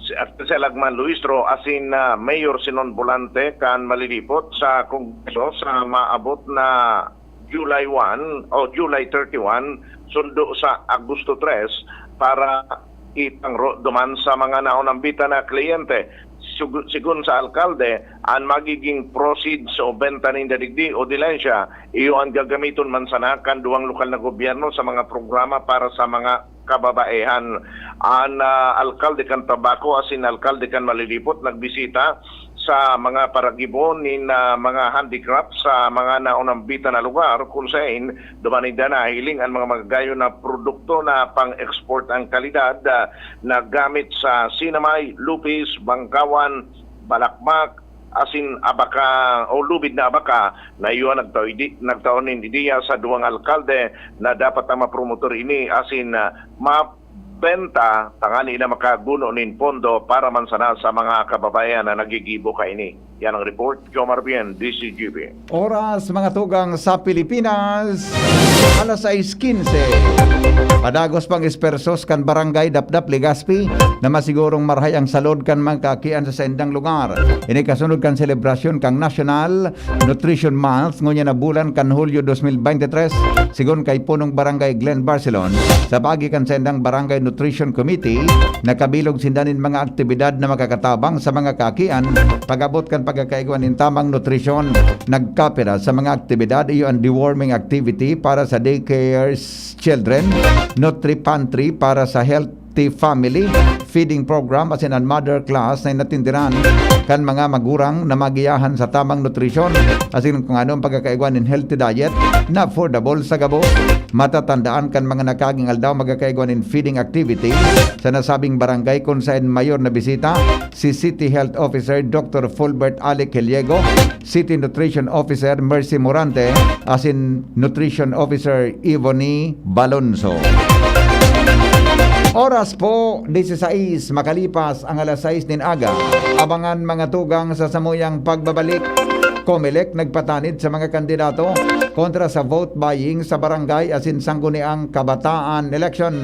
si Arcel Agman Luistro asin, ah, Mayor Sinon Volante kan Malilipot sa Kongreso sa maabot na July one o July thirty-one, sundo sa Agosto tres, para itangro duman sa mga naunambitan na kliyente. Sug-, sigon sa alkalde, an magiging proceeds o benta ninda digdi o dilensya, iyo an gagamiton man sana kan duwang lokal na gobyerno sa mga programa para sa mga kababaihan. An, ah, alkalde kan Tabaco asin alkalde kan Malilipot nagbisita sa mga paragibo nin, ah, mga handicraft sa mga naunambitan na lugar, kun saen duman ninda nahiling an mga magagayon na produkto na pang-export ang kalidad, ah, na gamit sa sinamay, lupis, bangkawan, balakbak, asin abaka o lubid na abaka, na iyo an nagtao idi-, nagtao nin ideya sa duwang alkalde na dapat na mapromotor ini asin, ah, mabenta tangani na makaguno nin pondo para man sana sa mga kababayan na nagigibo kaini. Yan ang report, Jomar Bien, D C G B. Oras, mga tugang, sa Pilipinas, alas sais quince. Padagos pang espersos kan Barangay Dapdap, Legazpi, na masigurong marahay ang salod kan mga kaakian sa saindang lugar. Ini kasunod kan selebrasyon kan National Nutrition Month ngunyan na bulan kan Hulyo dos mil bente tres, sigon kay Punong Barangay Glenn Barcelon, sa paagi kan saindang Barangay Nutrition Committee, nakabilog sinda nin mga aktibidad na makakatabang sa mga kaakian pag-abot kan pagkakaigwa nin tamang nutrisyon. Nagkapira sa mga aktibidad iyo an deworming activity para sa daycare children, nutri pantry para sa healthy family, feeding program asin an mother class na inatindiran kan mga magurang na magiyahan sa tamang nutrisyon asin kung ano ang pagkakaigwa nin healthy diet na affordable sa gabos. Matatandaan kan mga nakaging aldaw magkakaigwa nin feeding activity sa nasabing barangay kun saen mayor na bisita si City Health Officer Doctor Fulbert Alic Heliego, City Nutrition Officer Mercy Morante, asin Nutrition Officer Ivony Balonso. Oras po, disisais makalipas ang alas sais nin aga. Abangan mga tugang sa samuyang pagbabalik. Comelec nagpatanid sa mga kandidato kontra sa vote buying sa barangay asin sangguniang kabataan elections.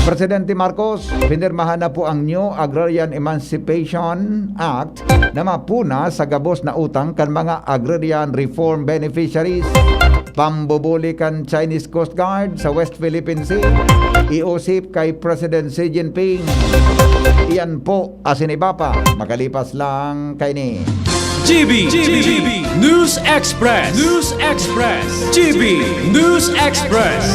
Presidente Marcos, pinirmahan na po ang New Agrarian Emancipation Act na mapuna sa gabos na utang kan mga agrarian reform beneficiaries. Pambubuli kan Chinese Coast Guard sa West Philippine Sea, iusip kay President Xi Jinping. Iyan po asin iba pa, makalipas lang kaini. G B, G B, News Express, News Express, G B News Express.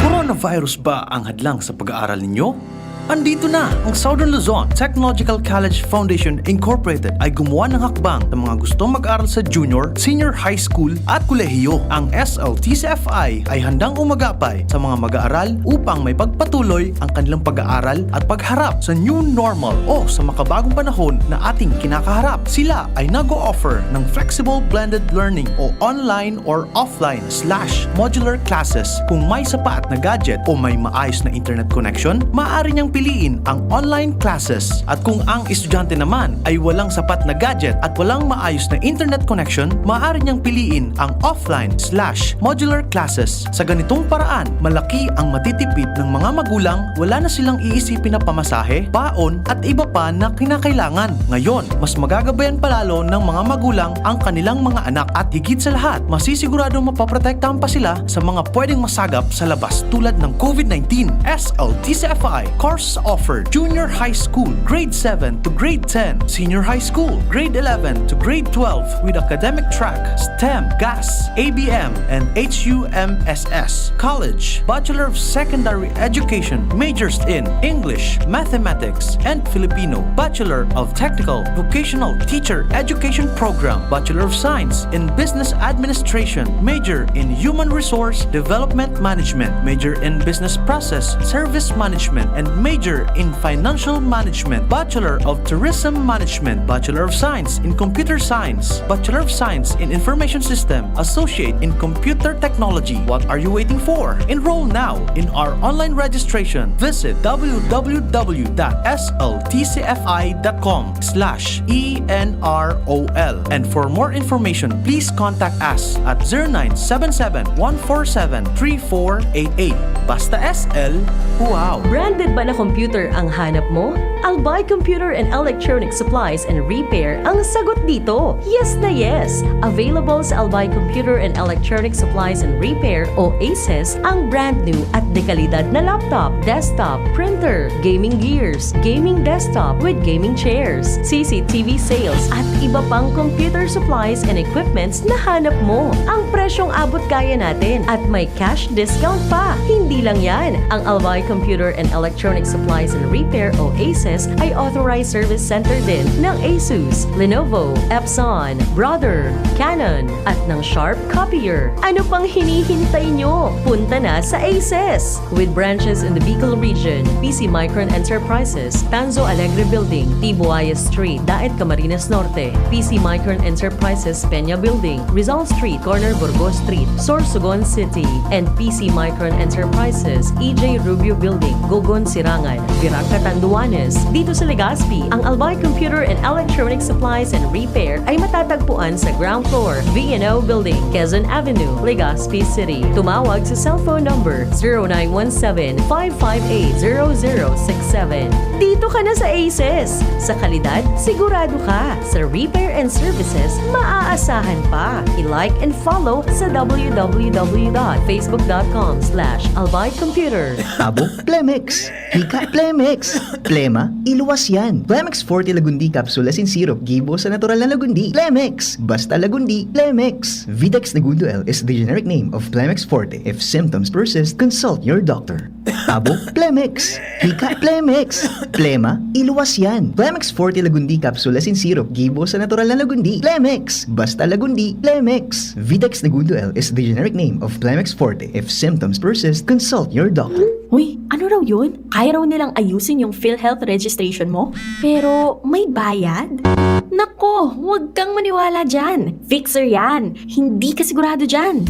Coronavirus ba ang hadlang sa pag-aaral ninyo? Andito na ang Southern Luzon Technological College Foundation Incorporated ay gumawa ng hakbang sa mga gustong mag-aral sa junior, senior high school at kolehiyo. Ang S L T C F I ay handang umagapay sa mga mag-aaral upang may pagpatuloy ang kanilang pag-aaral at pagharap sa new normal o sa makabagong panahon na ating kinakaharap. Sila ay nag-o-offer ng flexible blended learning o online or offline slash modular classes. Kung may sapat na gadget o may maayos na internet connection, maaari niyang piliin ang online classes. At kung ang estudyante naman ay walang sapat na gadget at walang maayos na internet connection, maaari niyang piliin ang offline slash modular classes. Sa ganitong paraan, malaki ang matitipid ng mga magulang, wala na silang iisipin na pamasahe, baon, at iba pa na kinakailangan. Ngayon, mas magagabayan palalo ng mga magulang ang kanilang mga anak at higit sa lahat, masisigurado mapaprotektahan pa sila sa mga pwedeng masagap sa labas tulad ng COVID nineteen. S L T C F I course offer, junior high school, grade seven to grade ten, senior high school, grade eleven to grade twelve with academic track, STEM, GAS, A B M, and H U M S S. College, Bachelor of Secondary Education, majors in English, Mathematics, and Filipino. Bachelor of Technical Vocational Teacher Education Program, Bachelor of Science in Business Administration, major in Human Resource Development Management, major in Business Process Service Management, and major in Financial Management, Bachelor of Tourism Management, Bachelor of Science in Computer Science, Bachelor of Science in Information System, Associate in Computer Technology. What are you waiting for? Enroll now in our online registration. Visit w w w dot s l t c f i dot com slash e n r o l. And for more information, please contact us at zero nine seven seven, one four seven, three four eight eight. Basta S L, wow! Branded ba na computer ang hanap mo? Albay Computer and Electronic Supplies and Repair ang sagot dito. Yes na yes! Available sa Albay Computer and Electronic Supplies and Repair o ACES ang brand new at dekalidad na laptop, desktop, printer, gaming gears, gaming desktop with gaming chairs, C C T V sales at iba pang computer supplies and equipments na hanap mo. Ang presyong abot kaya natin at may cash discount pa. Hindi lang yan, ang Albay Computer and Electronic Supplies and Repair o ACES ay authorized service center din ng Asus, Lenovo, Epson, Brother, Canon, at ng Sharp Copier. Ano pang hinihintay nyo? Punta na sa ACES! With branches in the Bicol region, P C Micron Enterprises, Tanzo Alegre Building, Tibuaya Street, Daet, Camarines Norte, P C Micron Enterprises, Peña Building, Rizal Street, corner Burgos Street, Sorsogon City, and P C Micron Enterprises, E J Rubio Building, Gogon, Sirangan, Virac, Catanduanes. Dito sa Legazpi, ang Albay Computer and Electronic Supplies and Repair ay matatagpuan sa ground floor, V and O Building, Quezon Avenue, Legazpi City. Tumawag sa cellphone number zero nine one seven, five five eight, zero zero six seven. Dito ka na sa ACES! Sa kalidad, sigurado ka. Sa repair and services, maaasahan pa. I-like and follow sa w w w dot facebook dot com slash albay computer. Abo, Plemex. Higit Ka Plemex! Plema, iluwas yan. Plemex Forte Lagundi Capsule asin Syrup, gibo sa natural na Lagundi. Plemex! Basta Lagundi, Plemex! Vitex Negundo L is the generic name of Plemex Forte. If symptoms persist, consult your doctor. Tabo, Plemex! Hika, Plemex! Plema, iluwas yan. Plemex Forte Lagundi Capsule asin Syrup, gibo sa natural na Lagundi. Plemex! Basta Lagundi, Plemex! Vitex Negundo L is the generic name of Plemex Forte. If symptoms persist, consult your doctor. Uy, ano raw yun? Kaya raw nilang ayusin yung PhilHealth registration mo? Pero may bayad? Nako, huwag kang maniwala dyan. Fixer yan. Hindi ka sigurado dyan.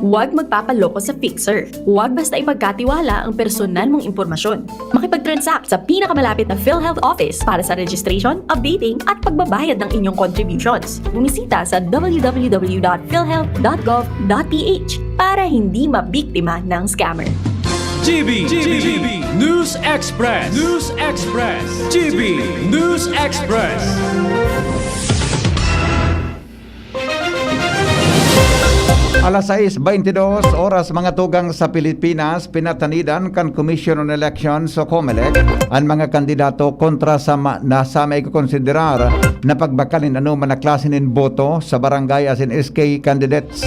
Huwag magpapaloko sa Fixer. Huwag basta ipagkatiwala ang personal mong impormasyon. Makipag-transact sa pinakamalapit na PhilHealth office para sa registration, updating, at pagbabayad ng inyong contributions. Bumisita sa w w w dot philhealth dot gov dot p h para hindi mabiktima ng scammer. G B, G B, News Express, News Express, G B, News Express. Alas sais beintidos oras, mga tugang, sa Pilipinas, pinatanidan kan Commission on Elections o COMELEC an mga kandidato kontra sa ma-, na sa maikokonsiderar na pagbakal nin anoman na klase nin boto sa barangay asin S K candidates.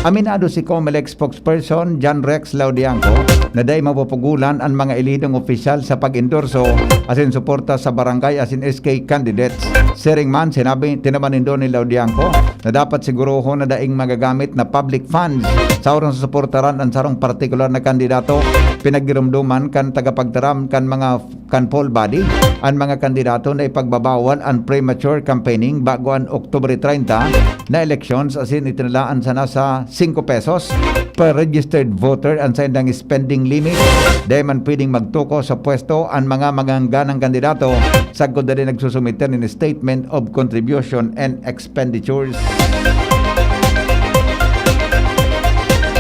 Aminado si COMELEC spokesperson John Rex Laudianco na dai mapupugulan an mga elidong opisyal sa pag-endorso asin suporta sa barangay asin S K candidates. Siring man, sinabi, tinaman nindo ni Laudianco na dapat sigurohon na daing magagamit na public funds sa oras na suportaran an sarong partikular na kandidato. Pinaggiromdoman kan tagapagtaram kan mga kan poll body an mga kandidato na ipagbabawal an premature campaigning bago an Oktubre treinta na elections, asin itinalaan sana sa singko pesos per registered voter an saindang spending limit. Dai man pwedeng magtukaw sa pwesto an mga magangganang kandidato sagkod na din nagsusumiter nin Statement of Contribution and Expenditures.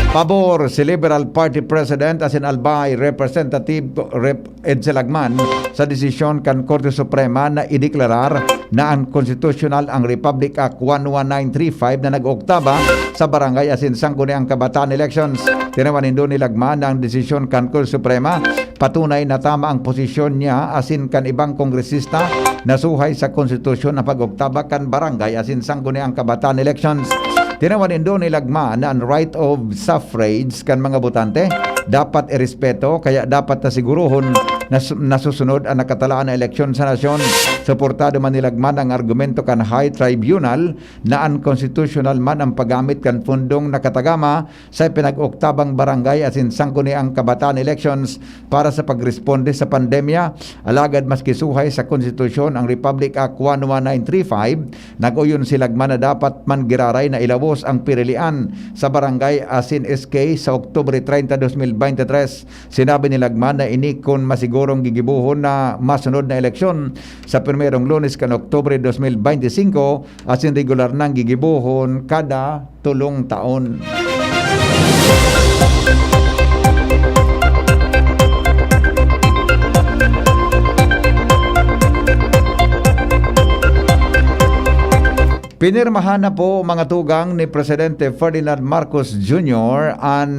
Pabor si Liberal Party President asin Albay Representative Rep. Edsel Lagman sa desisyon kan Korte Suprema na ideklarar na unconstitutional ang Republic Act one one nine three five na nag-ooktaba sa barangay asin sangguniang kabataan elections. Tinawan nindo ni Lagman na ang desisyon kan Korte Suprema patunay na tama ang posisyon niya asin kan ibang kongresista na suhay sa konstitusyon na pag-oktaba kan barangay asin sangguniang kabataan elections. Tinawan nindo ni Lagman na ang right of suffrage kan mga botante dapat irespeto, kaya dapat na sigurohon na su-, nasusunod ang nakatalaan na eleksyon sa nasyon. Suportado man ni Lagman ang argumento kan High Tribunal na unconstitutional man ang paggamit kan pundong nakatagama sa ipinag-oktabang barangay asin sangguniang kabataan elections para sa pagresponde sa pandemya. Alagad maski suhay sa konstitusyon ang Republic Act one one nine three five, nag-oyon si Lagman na dapat man giraray na ilabos ang pirilian sa barangay asin S K sa Oktubre treinta, dos mil beintitres. Sinabi ni Lagman na ini kun masigurong gigibohon na masunod na eleksyon sa primerong Lunes kan Oktubre dos mil beintisinko, asin regular nang gigibohon kada tolong taon. Pinirmahan na po, mga tugang, ni Presidente Ferdinand Marcos Junior an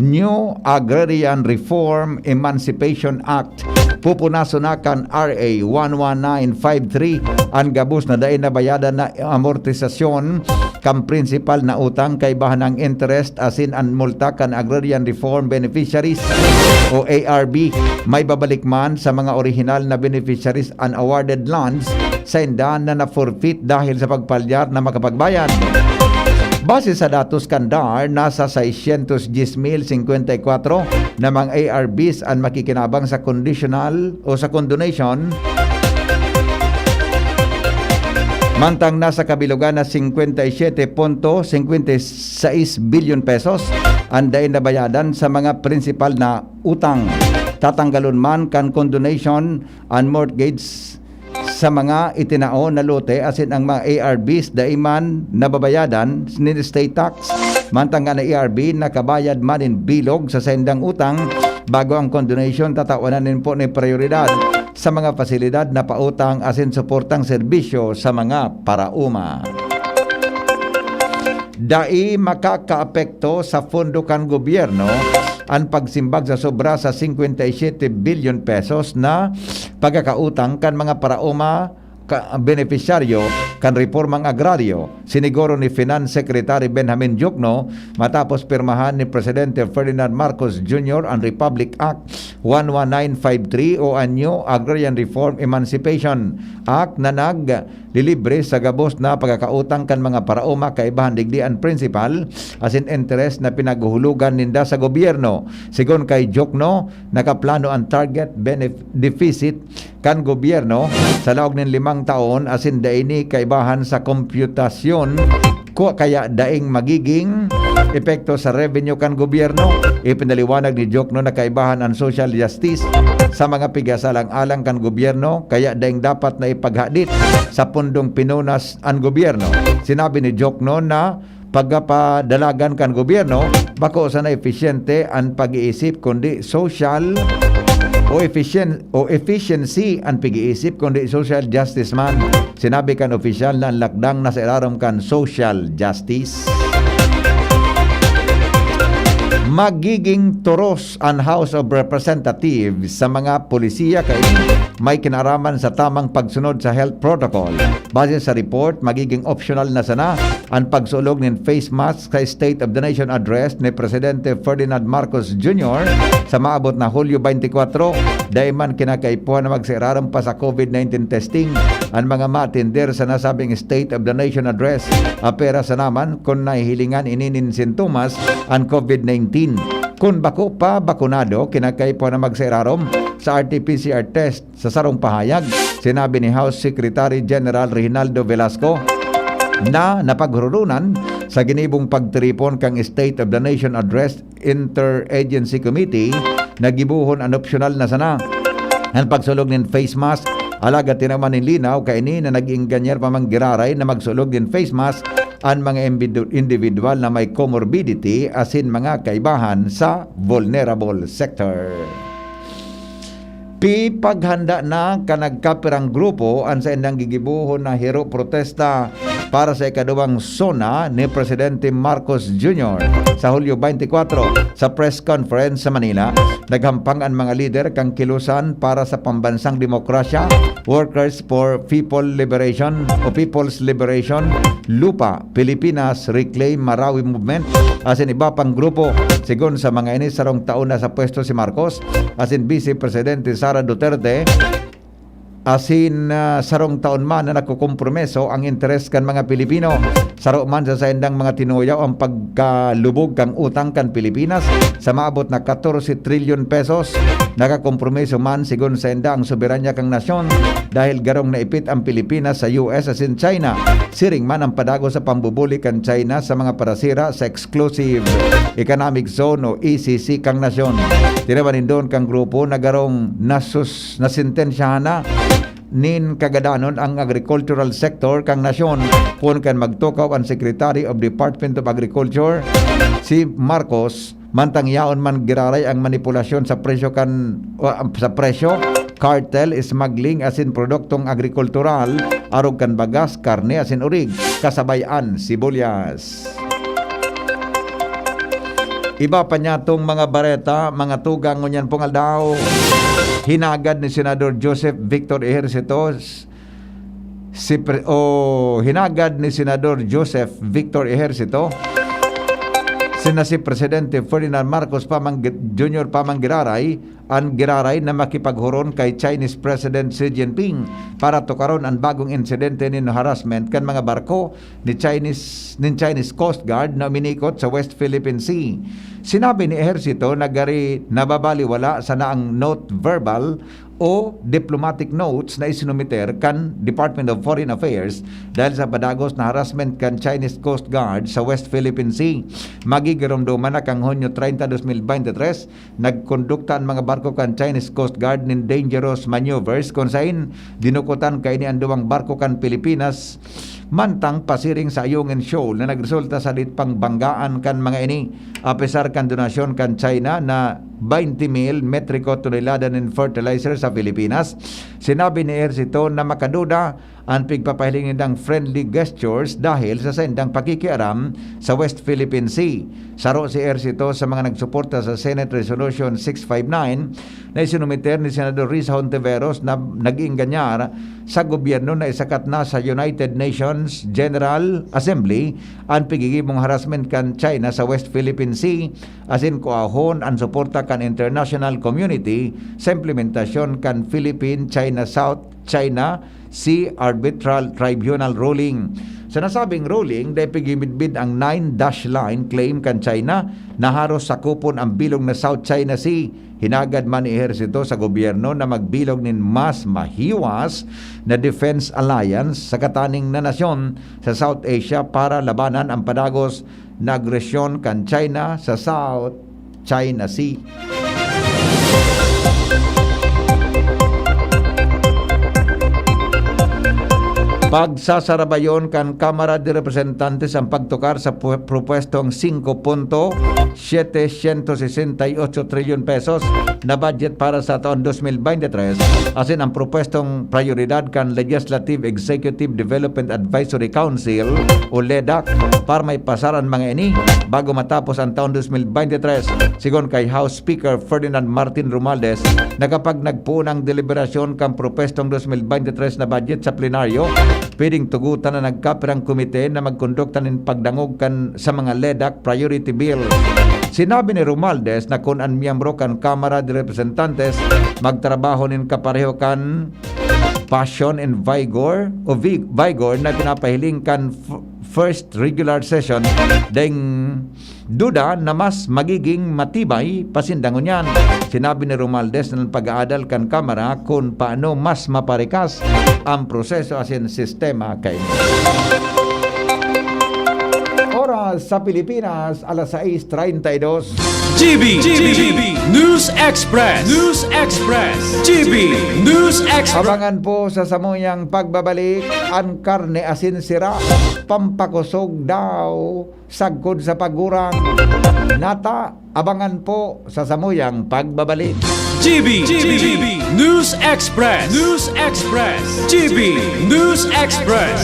New Agrarian Reform Emancipation Act. Pupunason na kan R A one one nine five three an gabos na dai nabayadan na amortisasyon kan prinsipal na utang, kaibahan ang interest asin an multa kan Agrarian Reform Beneficiaries o A R B. Maibabalik man sa mga orihinal na beneficiaries an awarded lands sainda na na-forfeit dahil sa pagpalyar na makapagbayad. Base sa datos kan DAR, nasa seiscientos diez mil cincuenta y cuatro na mga A R Bs an makikinabang sa conditional o sa condonation, mantang nasa kabilugan na cincuenta y siete punto cincuenta y seis bilyon pesos an dai nabayadan sa mga prinsipal na utang. Tatanggalon man kan condonation an mortgage sa mga itinao na lote asin ang mga A R Bs dai man nababayadan nin estate tax, mantang an A R B nakabayad man nin bilog sa saindang utang, bago ang condonation, tatawanan nin po nin prayoridad sa mga pasilidad na pautang asin suportang serbisyo sa mga paraoma. Dai makakaapekto sa pondo kan gobyerno an pagsimbag sa sobra sa singkwenta y siyete bilyon pesos na pagkakautang kan mga paraoma ka-, benepisyaryo kan reformang agraryo. Siniguro ni Finance Secretary Benjamin Diokno matapos pirmahan ni Presidente Ferdinand Marcos Junior an Republic Act one one nine five three o an New Agrarian Reform Emancipation Act na naglilibre sa gabos na pagkakautang kan mga paraoma, kaibahan digdi an prinsipal asin interes na pinaghuhulugan ninda sa gobyerno. Sigon kay Diokno, nakaplano an target benef-, deficit kan gobyerno sa laog nin limang taon asin dai ini kaibahan sa komputasyon, kaya daing magiging epekto sa revenue kan gobyerno. Ipinaliwanag ni Diokno na kaibahan an social justice sa mga pigasalang-alang kan gobyerno, kaya daing dapat na ipaghadit sa pundong pinunas an gobyerno. Sinabi ni Diokno na pagkapadalagan kan gobyerno, bako sana episyente an pag-iisip kundi social o efficien-, o efficiency an pag-iisip kundi social justice man. Sinabi kan opisyal na an lakdang nasa irarom kan social justice. Magiging toros an House of Representatives sa mga polisiya kay may kinaraman sa tamang pagsunod sa health protocol. Base sa report, magiging optional na sana an pagsulog nin face mask sa State of the Nation Address ni Presidente Ferdinand Marcos Junior sa maabot na Hulyo twenty-four. Dai man kinakaipuhan na magsairarom pa sa COVID nineteen testing an mga maatender sa nasabing State of the Nation Address. Apera sana man kun nahihilingan ini nin sintomas an COVID nineteen. Kun bako pa bakunado, kinakaipuhan na magsairarom sa R T P C R test. Sa sarong pahayag, sinabi ni House Secretary General Reginaldo Velasco na napaghurudunan sa ginibong pagtiripon kan State of the Nation Address Interagency Committee na gibohon an opsyonal na sana an pagsulog nin face mask. Alagad tinawan nin linaw kaini na nag-inganyer pa man giraray na magsulog nin face mask an mga imbidu-, individual na may comorbidity asin mga kaibahan sa vulnerable sector. Pipaghanda na kan nagkapirang grupo an saindang gigibohon na hero protesta para sa ikaduwang SONA ni Presidente Marcos Junior. Sa Hulyo twenty-four, sa press conference sa Manila, naghampang an mga lider kan Kilusan para sa Pambansang Demokrasya, Workers for People Liberation o People's Liberation, LUPA, Pilipinas Reclaim Marawi Movement, asin iba pang grupo. Sigon sa mga ini, sarong taon na sa pwesto si Marcos, asin Vice Presidente Sara Duterte, asin, ah, sarong taon man na nagkokompromiso ang interes kan mga Pilipino. Saro man sa saindang mga tinuyaw ang pagkalubog kan utang kan Pilipinas sa maabot na katorse trilyon pesos. Nakakompromiso man, sigon sainda, ang soberanya kan nasyon dahil garong naipit ang Pilipinas sa U S asin China. Siring man ang padagos sa pambubuli kan China sa mga parasira sa Exclusive Economic Zone o E C C kan nasyon. Tinawan nindon kan grupo na garong nasus-, nasentensyahan na nin kagadanon ang agricultural sector kan nasyon, kun kan magtukaw an Secretary of Department of Agriculture, si Marcos, mantang yaon man giraray ang manipulasyon sa presyo kan, o, sa presyo, cartel, smuggling asin produktong agrikultural, arog kan bagas, karne asin urig, kasabay an sibuyas. Iba pa niyatong mga bareta, mga tugang, ngunyan pong aldaw. Hinagad ni Senador Joseph Victor Ejercito, si Pre-, o hinagad ni Senador Joseph Victor Ejercito, sina si Presidente Ferdinand Marcos pa man gi-, Junior pa man giraray, an giraray na makipaghuron kay Chinese President Xi Jinping para tukaron an bagong insidente nin harassment kan mga barko ni Chinese, nin Chinese Coast Guard na uminikot sa West Philippine Sea. Sinabi ni Ejercito na gari nababaliwala sana ang note verbal o diplomatic notes na isinumiter kan Department of Foreign Affairs dahil sa padagos na harassment kan Chinese Coast Guard sa West Philippine Sea. Magigiromdoman na kan Hunyo treinta, dos mil veintitrés, nagkondukta an mga barko kan Chinese Coast Guard nin dangerous maneuvers, kun sain dinukotan kaini an duwang barko kan Pilipinas mantang pasiring sa Ayungin Shoal na nagresulta sa dai pang banggaan kan mga ini. Apesar kan donasyon kan China na baynte mil metriko tonelada nin fertilizer sa Pilipinas. Sinabi ni Ejercito na makaduda an pigpapahiling nindang friendly gestures dahil sa saindang pakikiaram sa West Philippine Sea. Saro si Ejercito sa mga nagsuporta sa Senate Resolution six five nine na isinumiter ni Senador Risa Hontiveros na nag-iinganyar sa gobyerno na isakat na sa United Nations General Assembly an pigigibong harassment kan China sa West Philippine Sea, asin kuahon an suporta kan international community sa implementasyon kan Philippine-China South China Sea Arbitral Tribunal ruling. Sa nasabing ruling, dai pigimidbid ang Nine Dash Line claim kan China na haros sakupon ang bilog na South China Sea. Hinagad man ni Ejercito sa gobyerno na magbilog nin mas mahiwas na defense alliance sa kataning na nasyon sa South Asia para labanan ang padagos na agresyon kan China sa South China Sea. Pagsasarabayon kan Kamara de Representantes ang pagtukar sa pu-, propuestong singko punto siyete siyento sesenta y ocho trilyon pesos na budget para sa taon dos mil baynte tres, asin ang propuestong prayoridad kan Legislative Executive Development Advisory Council o ledac para maipasar an mga ini bago matapos ang taon dos mil baynte tres. Sigon kay House Speaker Ferdinand Martin Romualdez na kapag nagpoon ang deliberasyon kan propuestong dos mil baynte tres na budget sa plenaryo, pwedeng tugutan na nagkapirang komite na magkondukta nin pagdangog kan sa mga ledac priority bill. Sinabi ni Romualdez na kun an miyembro kan Kamara de Representantes magtrabaho nin kapareho kan passion and vigor o vig-, vigor na pinapahiling kan f-, first regular session, deng duda na mas magiging matibay pa sinda ngunyan. Sinabi ni Romualdez na pag-aadal kan Kamara kun paano mas maparikas ang proseso asin sistema kaini. Oras sa Pilipinas, alas sais treinta y dos. G B, G B, News Express, News Express, G B, News Express. Abangan po sa samuyang pagbabalik, an karne asin sira, pampakosog daw, sagkod sa pagurang. Nata, abangan po sa samuyang pagbabalik. G B, G B, News Express, News Express, G B, News Express.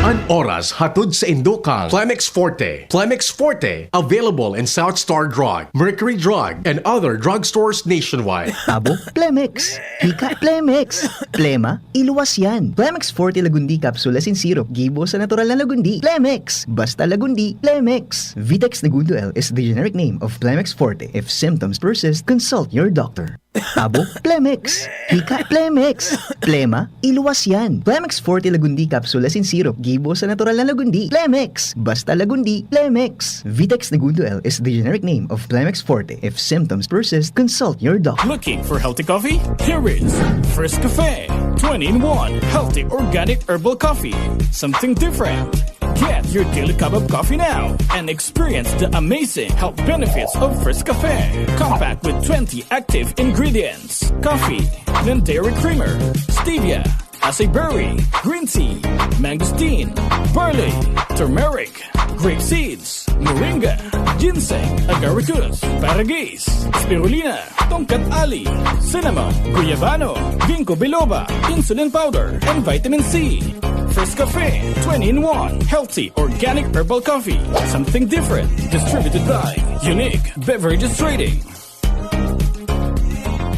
An oras hatod sa indo kan Plemex Forte. Plemex Forte, available in South Star Drug, Mercury Drug, and other drugstores nationwide. Abo, Plemex. Hika, Plemex. Plema, iluwas yan. Plemex Forte Lagundi Capsule asin Syrup, gibo sa natural na lagundi. Plemex! Basta lagundi, Plemex! Vitex Negundo L is the generic name of Plemex Forte. If symptoms persist, consult your doctor. Abo, Plemex! Hika, Plemex! Plema, iluwas yan. Plemex Forte Lagundi Capsule asin Syrup, gibo sa natural na lagundi. Plemex! Basta lagundi, Plemex! Vitex Negundo L is the generic name of Plemex Forte. If symptoms persist, consult your doctor. Looking for healthy coffee? Here is First Cafe, twenty-in-one healthy organic herbal coffee. Something different. Get your daily cup of coffee now and experience the amazing health benefits of First Cafe. Compact with twenty active ingredients: coffee, then dairy creamer, stevia, acai berry, green tea, mangosteen, barley, turmeric, grape seeds, moringa, ginseng, agaricus, paragis, spirulina, tongkat ali, cinnamon, guyabano, ginkgo biloba, insulin powder, and vitamin C. First Cafe, twenty-in-one, healthy organic herbal coffee. Something different. Distributed by Unique Beverages Trading.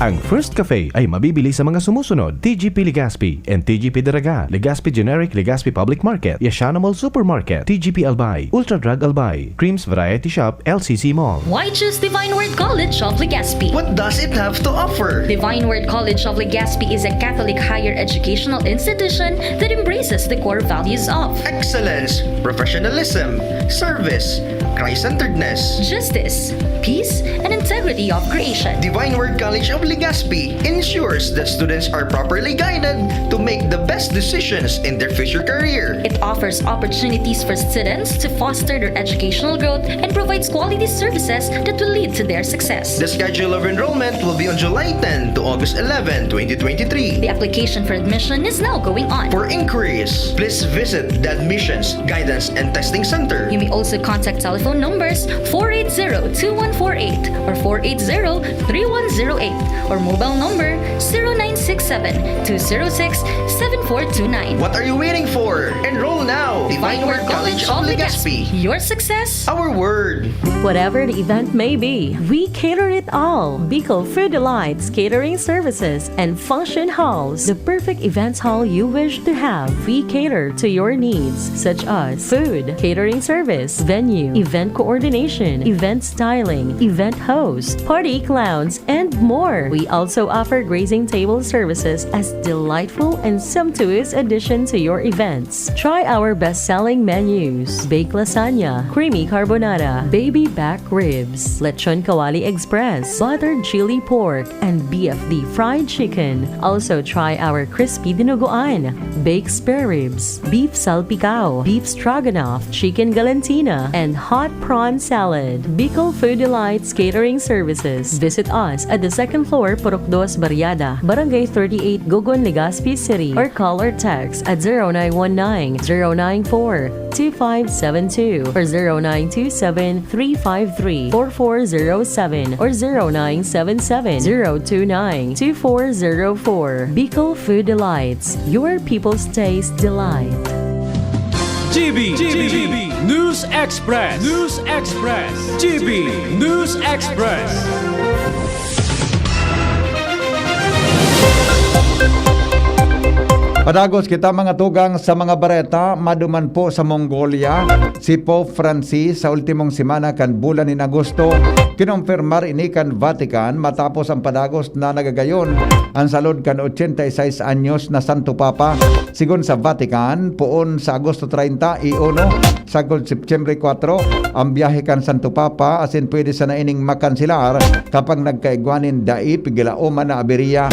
Ang First Cafe ay mabibili sa mga sumusunod: T G P Legazpi and T G P Daraga, Legazpi Generic, Legazpi Public Market, Yashana Mall Supermarket, T G P Albay, Ultra Drug Albay, Creams Variety Shop, L C C Mall. Why choose Divine Word College of Legazpi? What does it have to offer? Divine Word College of Legazpi is a Catholic higher educational institution that embraces the core values of excellence, professionalism, service, Christ-centeredness, justice, peace, and integrity. Quality of creation. Divine Word College of Legazpi ensures that students are properly guided to make the best decisions in their future career. It offers opportunities for students to foster their educational growth and provides quality services that will lead to their success. The schedule of enrollment will be on July ten to August eleven, twenty twenty-three. The application for admission is now going on. For inquiries, please visit the Admissions, Guidance, and Testing Center. You may also contact telephone numbers four eight zero two one four eight or four eight zero three one zero eight or mobile number zero nine six seven two zero six seven four two nine. What are you waiting for? Enroll now! Divine Word College of Legazpi. Your success, Our word! Whatever the event may be, we cater it all. Bicol Food Delights Catering Services and Function Halls, the perfect events hall you wish to have. We cater to your needs, such as food, catering service, venue, event coordination, event styling, event host, party clowns, and more. We also offer grazing table services as delightful and sumptuous addition to your events. Try our best-selling menus: baked lasagna, creamy carbonara, baby back ribs, lechon kawali express, buttered chili pork, and B F D fried chicken. Also try our crispy dinuguan, baked spare ribs, beef salpicao, beef stroganoff, chicken galantina, and hot prawn salad. Bicol Food Delights Catering Services. Visit us at the second floor, Purok Dos Barriada, Barangay thirty-eight, Gogon, Legazpi City, or call or text at zero nine one nine, zero nine four, two five seven two or zero nine two seven, three five three, four four zero seven or zero nine seven seven, zero two nine, two four zero four. Bicol Food Delights, your people's taste delight. G B, G B, News Express, News Express, G B News Express. Padagos kita, mga tugang, sa mga bareta. Maduman po sa Mongolia, si Pope Francis sa ultimong semana kan bulan nin Agosto, kinompirmar ini kan Vatican matapos ang padagos na nagagayon an salud kan ochenta y seis anyos na Santo Papa. Sigon sa Vatican, poon sa Agosto treinta y uno, sagkod Setyembre kuwatro, ang biyahe kan Santo Papa, asin pwede sana ining makanselar kapag nagkaigwa nin dai pigilaoman na aberya.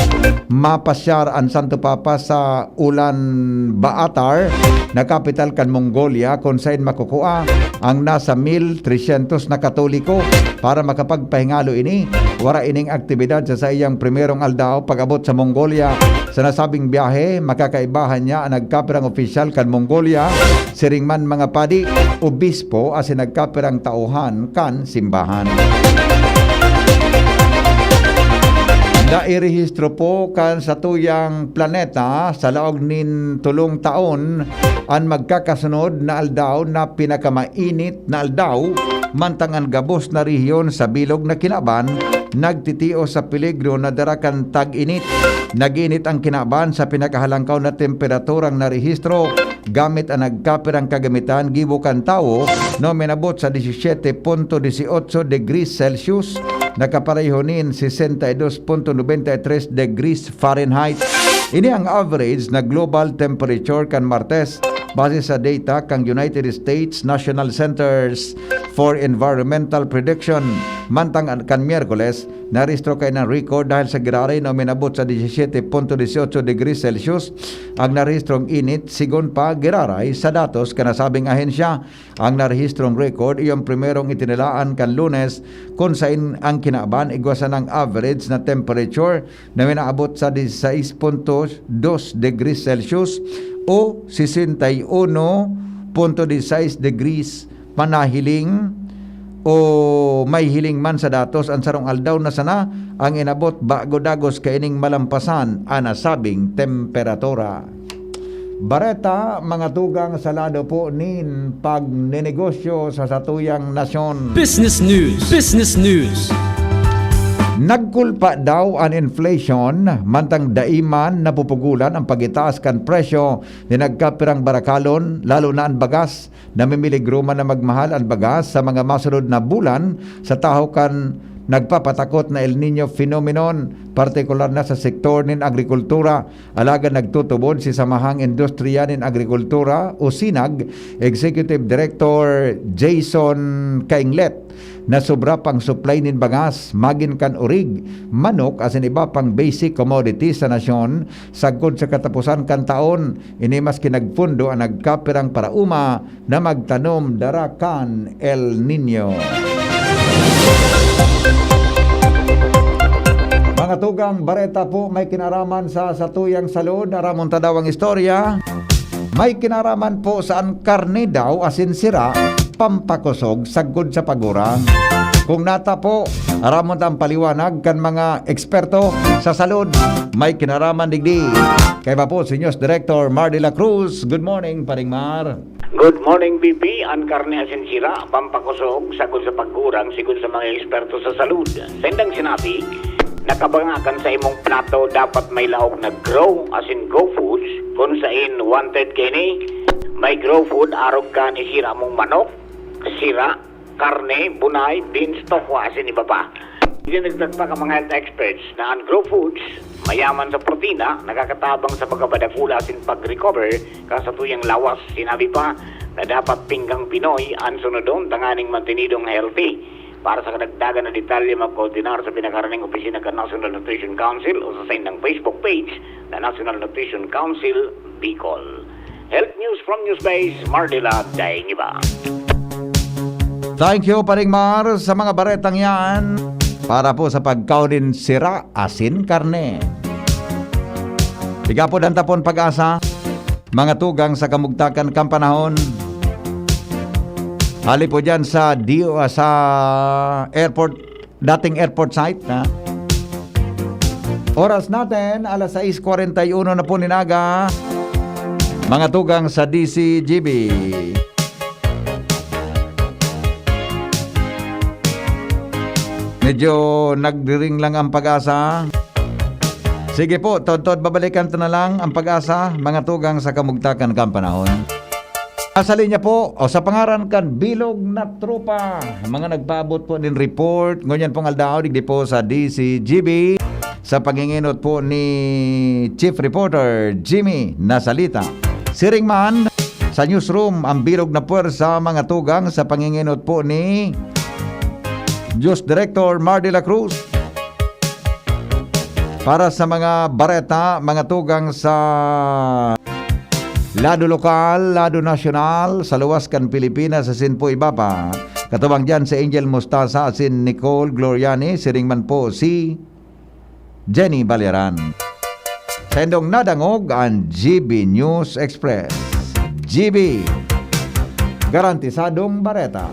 Mapasyar an Santo Papa sa Ulaanbaatar na kapital kan Mongolia, kun saen makukua ang nasa mil tresyentos na Katoliko. Para makapagpahingalo ini, wara ining aktibidad sa saiyang primerong aldaw pag-abot sa Mongolia. Sa nasabing biyahe, makakaibahan niya an nagkapirang opisyal kan Mongolia, siring man mga padi, obispo asin nagkapirang tauhan kan simbahan. Nairehistro po kan satuyang planeta sa laog nin tolong taon an magkakasunod na aldaw na pinakamainit na aldaw, mantang an gabos na rehiyon sa bilog na kinaban nagtitios sa peligro na dara kan tag-init. Nag-init ang kinaban sa pinakahalangkaw na temperaturang narehistro gamit an nagkapirang kagamitan gibo kan tawo, na uminabot sa disisiete punto disiotso degrees Celsius, na kapareho nin sesenta y dos punto nobenta y tres degrees Fahrenheit. Ini ang average na global temperature kan Martes, base sa data kan United States National Centers for Environmental Prediction. Mantang an-, kan Miyerkules, narehistro kaiyan an record dahil sa giraray na uminabot sa disisiete punto disiotso degrees Celsius ang narehistrong init, sigon pa giraray sa datos kan nasabing ahensya. Ang narehistrong record iyo an primerong itinalaan kan Lunes, kun saen ang kinaban igwa sanang average na temperature na minaabot sa disisais punto dos degrees Celsius o sesenta y uno punto disisais degrees, panahiling o may hiling man sa datos. An sarong aldaw na sana ang inabot bago dagos kaining malampasan an nasabing temperatura. Bareta, mga tugang, sa lado po nin pagnenegosyo sa satuyang nasyon. Business News. Business News. Nagkulpa daw an inflation, mantang dai man napupugolan ang pag-itaas kan presyo nin nagkapirang barakalon, lalo na an bagas. Namimiligro man na magmahal an bagas sa mga masunod na bulan sa tahaw kan nagpapatakot na El Niño phenomenon, partikular na sa sektor nin agrikultura. Alagad nagtutubod si Samahang Industriya nin Agrikultura o sinag Executive Director Jason Kainglet na sobra pang supply nin bagas, magin kan orig, manok asin iba pang basic commodities sa nasyon sagkod sa kataposan kan taon. Ini maski nagpundo an nagkapirang paraoma na magtanom dara kan El Niño. Mga tugang, bareta po may kinaraman sa satuyang salud. Aramon ta daw ang istorya. May kinaraman po sa an karne daw asin sira, pampakosog sagkod sa pagurang. Kung nata po, aramon ta ang paliwanag kan mga eksperto sa salud. May kinaraman digdi. Kaiba po si News Director Mar de la Cruz. Good morning, Paring Mar. Good morning, B P. An karne asin sira, pampakosog, sagkod sa pagurang, sigon sa mga eksperto sa salud. Sa indang sinabi, nakabanga kan sa imong plato, dapat may laog na Grow asin Go Foods, kun sain wanted kini, may Grow Food, arog kan isira mong manok, sira, karne, bunay, beans, tofu, asin iba pa. Dinagdag pa kan mga health experts na an Grow Foods mayaman sa protina, nakakatabang sa pagkapadakula asin pag-recover kan satuyang lawas. Sinabi pa na dapat pinggang Pinoy an sunodon tanganing mantenidong healthy. Para sa kadagdagan na detalye, magkoordinar sa pinakaharaning opisina kan National Nutrition Council o sa saindang Facebook page na National Nutrition Council Bicol. Health News from Newspace, Mardila Daingiba. Thank you, Paring Mar, sa mga baretang yan. Para po sa pagkaon nin sira, asin, karne. Igapod ang tapon pag-asa, mga tugang sa kamugtakan kan panahon. Hali po dyan sa D O, sa airport, dating airport site, ha? Oras natin, alas sais kwarenta y uno na po nin aga. Mga tugang sa D C G B. Medyo nagdiring lang ang pag-asa. Sige po, todtod babalikan ta na lang ang pag-asa, mga tugang sa kamugtakan kan panahon. Nasa linya po, o sa pangaran kan bilog na tropa, mga nagpaabot po nin report, ngunyan pong aldaw, digdi po sa D C G B, sa panginginot po ni Chief Reporter Jimmy Nasalita. Siring man, sa newsroom, ang bilog na puwersa, mga tugang, sa panginginot po ni News Director Mar de la Cruz. Para sa mga bareta, mga tugang sa lado lokal, lado nasyonal, sa luwas kan Pilipinas, asin po iba pa. Katubang diyan si Angel Mostasa asin Nicole Gloriani, siring man po si Jenny Baliaran. Saindong nadangog an G B News Express. G B, garantisadong bareta.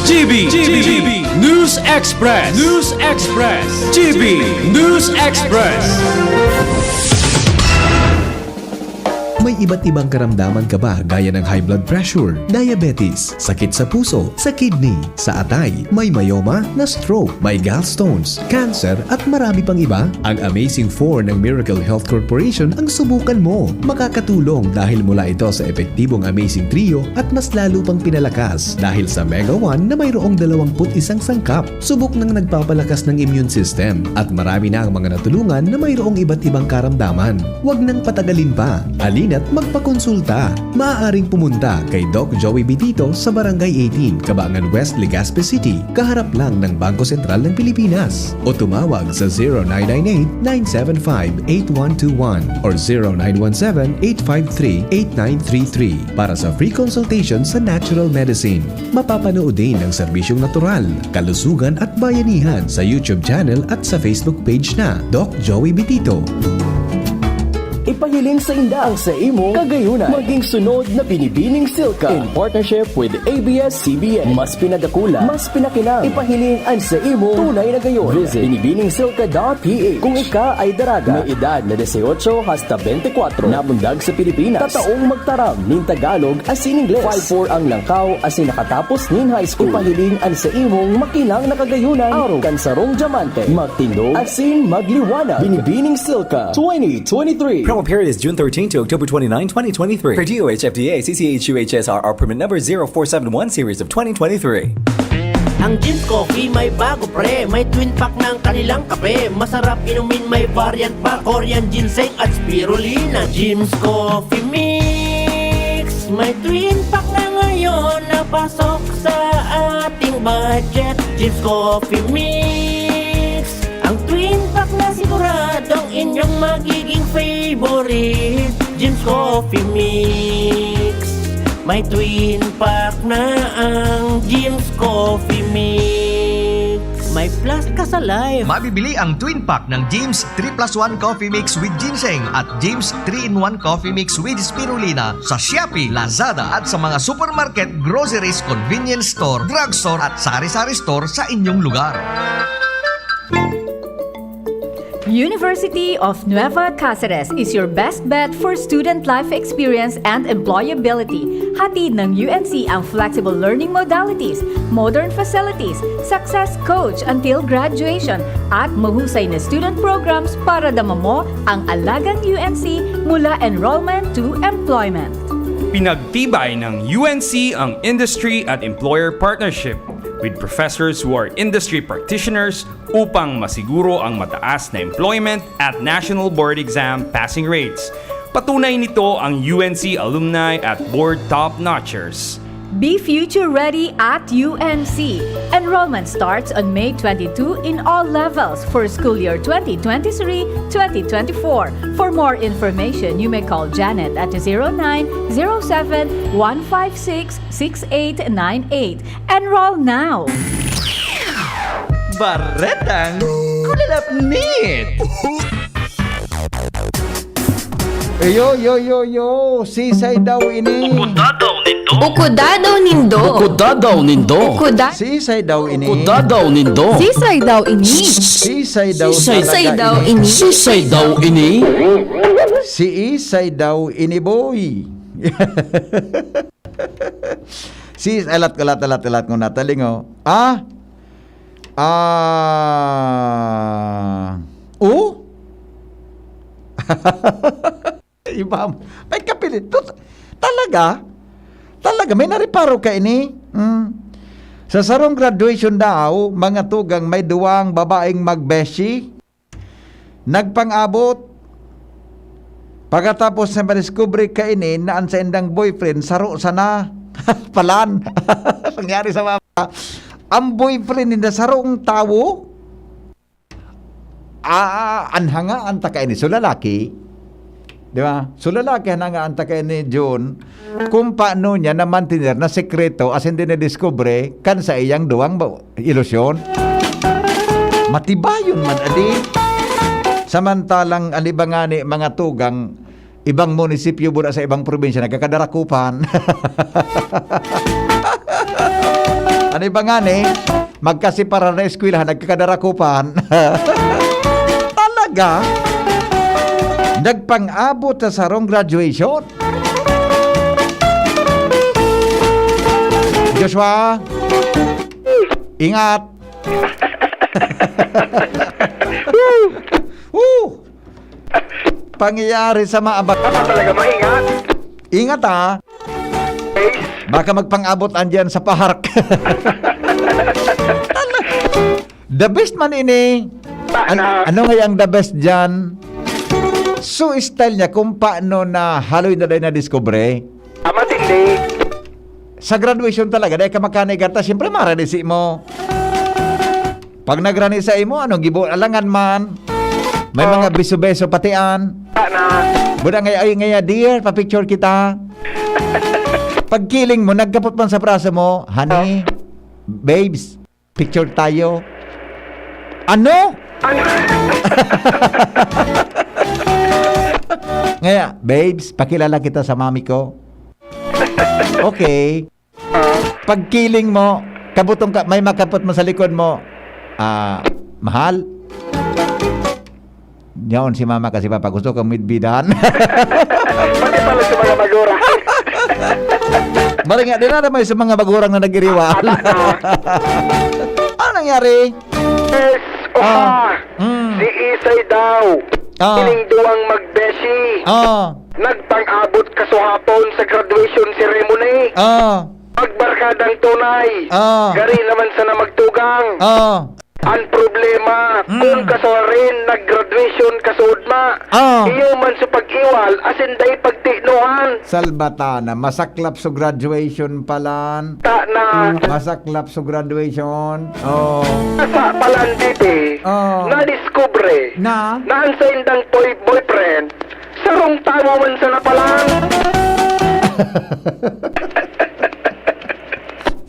G B, G B, News Express, News Express, G B News Express. May iba't ibang karamdaman ka ba, gaya ng high blood pressure, diabetes, sakit sa puso, sa kidney, sa atay, may myoma, na-stroke, may gallstones, cancer, at marami pang iba? Ang Amazing four ng Miracle Health Corporation ang subukan mo. Makakatulong dahil mula ito sa epektibong Amazing Trio at mas lalo pang pinalakas dahil sa Mega one na mayroong dalawampu't isang sangkap. Subok nang nagpapalakas ng immune system at marami na ang mga natulungan na mayroong iba't ibang karamdaman. Huwag nang patagalin pa. Halina't magpakonsulta. Maaaring pumunta kay Doc Joey Bitito sa Barangay eighteen, Cabangan West, Legazpi City, kaharap lang ng Bangko Sentral ng Pilipinas. O tumawag sa zero nine nine eight, nine seven five, eight one two one or zero nine one seven, eight five three, eight nine three three para sa free consultation sa natural medicine. Mapapanood din ang serbisyong natural, kalusugan at bayanihan sa YouTube channel at sa Facebook page na Doc Joey Bitito. Ipahiling sa inda ang sa imong kagayunan. Maging sunod na Binibining Silka in partnership with A B S C B N. Mas pinadakula, mas pinakinang. Ipahiling ang sa imong tunay na gayon. Visit binibining silka dot P H. Kung ika ay daraga, may edad na dieciocho hasta veinticuatro, namundag sa Pilipinas, tataong magtaram nin Tagalog asin Ingles. Five four ang langkaw asin nakatapos nin high school. Ipahiling an sa imong makinang na kagayunan, arog kan sarong dyamante. Magtindog asin magliwanag. Binibining Silka twenty twenty-three. Promo period is June thirteen to October twenty-nine, twenty twenty-three. Per D O H F D A, C C H U H S R R permit number zero four seven one series of twenty twenty-three. Ang Jim's Coffee may bago, pre. May twin pack ng kanilang kape. Masarap inumin, may variant pa. Korean ginseng at spirulina. Jim's Coffee Mix. May twin pack na ngayon na pasok sa ating budget. Jim's Coffee Mix. Ang twin pack na siguradong inyong magiging favorite. Jim's Coffee Mix. May twin pack na ang Jim's Coffee Mix. May plus ka sa life. Mabibili ang twin pack ng Jim's three plus one Coffee Mix with Ginseng at Jim's three-in-one Coffee Mix with Spirulina sa Shopee, Lazada at sa mga supermarket, groceries, convenience store, drugstore at sari-sari store sa inyong lugar. University of Nueva Caceres is your best bet for student life experience and employability. Hatid ng U N C ang flexible learning modalities, modern facilities, success coach until graduation, at mahusay na student programs para dama mo ang alagang U N C mula enrollment to employment. Pinagtibay ng U N C ang industry at employer partnership with professors who are industry practitioners upang masiguro ang mataas na employment at national board exam passing rates. Patunay nito ang U N C alumni at board top-notchers. Be future ready at U N C. Enrollment starts on May twenty-two in all levels for school year twenty twenty-three twenty twenty-four. For more information, you may call Janet at zero nine zero seven one five six six eight nine eight. Enroll now! Baretang Kulalapnit! Yo, yo, yo, yo! Sisay daw ini? Ukudadaw nindo! Ukudadaw nindo! Ukudadaw nindo! Ukuda- Sisay daw ini? Ukudadaw nindo! Sisay daw ini? Sisay daw Sisay talaga daw ini? Ini? Sisay daw ini? Sisay daw ini, boy? Sis, alat, alat, alat, alat ko na. Talingo. Ah? Ah? O? Iba mo. May kapilit. Tut-, talaga? Talaga? May nareparo ka ini? Hmm. Sa sarong graduation daw, mga tugang, may duwang babaeng magbeshi. Nagpang-abot. Pagkatapos na madiskubre kaini na an saindang boyfriend, saro sana. Palan. Nangyari sa mama. Ang boyfriend ninda, sarong tawo. Ah, an hangaan ta kaini. So, lalaki. Di ba? So, lalaki, an hangaan ta kaini, Jun. Kung paano niya na-mantener na sekreto asin dinidiskubre kan saiyang duwang ba-, ilusyon. Matibayon man, adi. Samantalang an iba ngani, mga tugang, ibang munisipyo, buda sa ibang probinsya, nagkakadarakupan. An iba ngani, magkasiparar na eskwelahan, nagkakadarakupan. Talaga? Nagpang-abot sa sarong graduation? Joshua, ingat. Woo! Pangyayari sa mga abag- Dapat talaga maingat. Ingat, ha? Guys. Baka magpang-abot andiyan sa park. The best man ini. An-, ano nga ang the best dyan? So, style niya kung paano na haloy na dahil na-discover. Ah, matindi. Sa graduation talaga, dahil ka makanigat, ta, siyempre, maradisi mo. Pag nagrani sa imo, ano, gibo, alangan man. May Oh. mga beso-beso patian. Wala na. Buda nga, "Ay, ngaya, dear, papicture kita." Pagkiling mo, nagkapot man sa braso mo, "Honey, Oh. babes, picture tayo." Ano? Ano? Ngaya, "Babes, pakilala kita sa mami ko." Okay. Ah. Pagkiling mo, kabutong ka, may makapot mo sa likod mo. Ah, mahal? Yaon si mama kasi papa, gusto kang midbidan. Pati pala sa mga magurang. Bali nga, di na naman sa mga magurang na nag-iriwal. Ano nangyari? Yes, Ah. oha. Mm. Si Isay daw. Ah. Sining duwang magbeshi. Ah. Nagpang-abot kasuhapon sa graduation ceremony. Ah. Magbarkadang tunay. Ah. Gari naman sana magtugang. Ah. Ang problema, Mm. kung kasuarin, nag-graduation, kasuod ma. Ah. Iyo man sa pag-iwal, asin dai pagtinuhan. Salbatana, masaklap sa graduation palan. Ta na. Masaklap sa graduation. Oh. Sa palan diti, Oh. nadiskubre Na? na ang saindang boy-, boyfriend, sarong tawo man sana palan.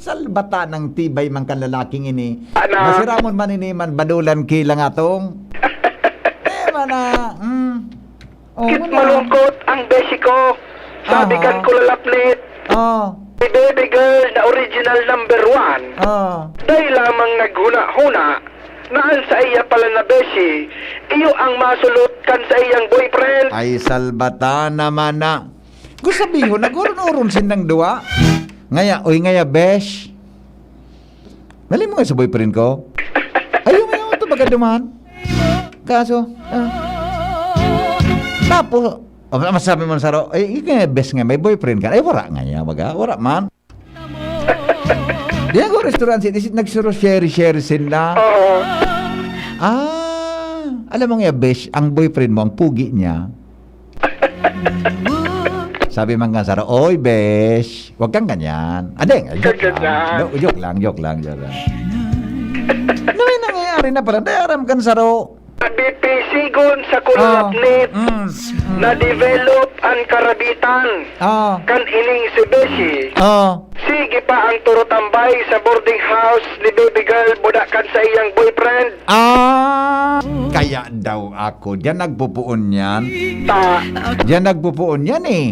Salbatanang tibay man kan lalaking ini. Ana? Masiramon man ini man, badulan ki lang atong. Eh, mana, mm. Oh, Kit muna. malungkot ang beshi ko. Sabi Aha. kan kulalapnit, Oh. si baby girl na original number one. Oh. Dahil lamang naghuna-huna na ang sa iya pala na beshi, iyo ang masulot kan sa iyang boyfriend. Ay, salbata naman na. Gusto sabihin, nag-uron-uron sindang duwa. Ngaya, oy, ngaya, besh. Dali mo nga sa boyfriend ko. Ayaw, ayaw, ito baga duman. Kaso, ah. Tapos, oh, masabi mo sa ro, ay, ikaw nga, best nga, may boyfriend ka. Ay, wala nga niya, baga. Wala man. Di ako restaurant, si, si, nagsuro share-share sinda. Oo. Ah, alam mo nga, besh, ang boyfriend mo, ang pugi niya. Sabi man nga saro, "Oy, besh, wag kang ganyan." Ah, di, joke lang. Ganyan. Jo-, joke lang, joke lang, joke lang. Ano yung nangyayari na pala? Di, aram kan saro. Bipisigon sa Oh, kulalapnit, mm, mm. na-develop ang karabitan Oh. kan ining si Beshi. Oh. Sige pa ang turutambay sa boarding house ni baby girl buda kan sa iyang boyfriend. Ah, kaya daw ako. Diyan nagpupuon yan. Ta. Diyan nagpupuon yan eh.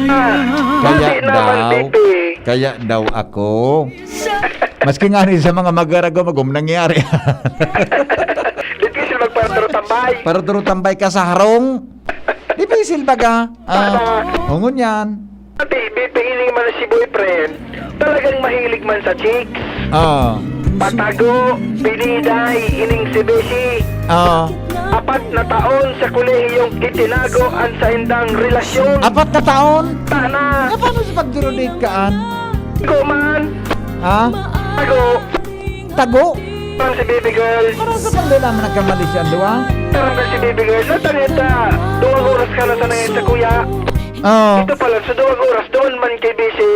Ah, Kaya pati naman, daw, Bibi. kaya daw ako. Maski nga ni sa mga magarago, magum nangyari. Difícil magparaturo tambay. Paraturo tambay ka sa harong. Difícil baga. Ah, Tama. Hungon yan. Pati, Bibi, ini man si boyfriend. Talagang mahilig man sa chicks. Ah. Patago, piniday, ining si Beshi. Ah. Apat na taon sa kolehiyong itinago ang saindang relasyon. Apat na taon? Tana. Eh, paano sa pagdurudate ka, an? Tago man. Ha? Tago. Tago? Parang si baby girl. Parang sa pagdala mo nagkamali siya, di ba? Parang si baby girl. Natangit na. Duwang oras ka na sa nangit sa kuya. Oo. Ito pala, sa duwang oras, doon man kay Beshi.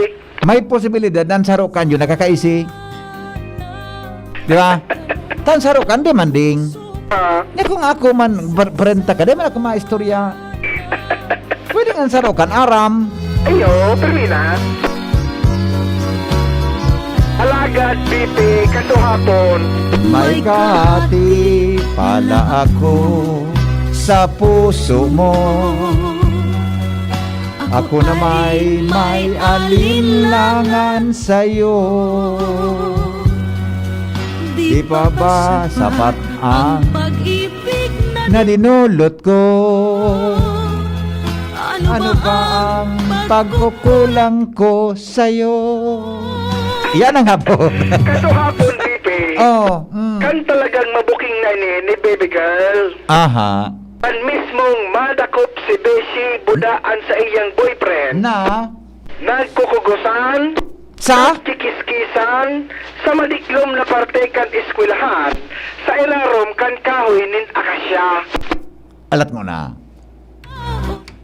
May posibilidad na ang saro kan yun nakakaisi. Di ba? Tan saro kan demanding. Ah. Nya kung ako man, par-, parenta ka, di man ako maistorya. Pwede nga saro kan aram. Ayo, permi na. Alagad, Bibi, kasuhapon. May kahati pala ako sa puso mo. Ako na may, may alinlangan sa'yo. Di pa ba sapat ang pag-ibig na dinulot ko? Ano pa ang pagkukulang ko sa'yo? Yan ang hapon. Kasuhapon, Bibi. Oh, mm. Kan talagang mabuking na ini ni baby girl. Aha. An mismong madakop si Beshi buda an saiyang boyfriend. Na? Nagkukugosan, Sa? nagkikiskisan, sa madiklom na parte kan eskwelahan, sa ilarom kan kahoy nin akasya. Alat mo na.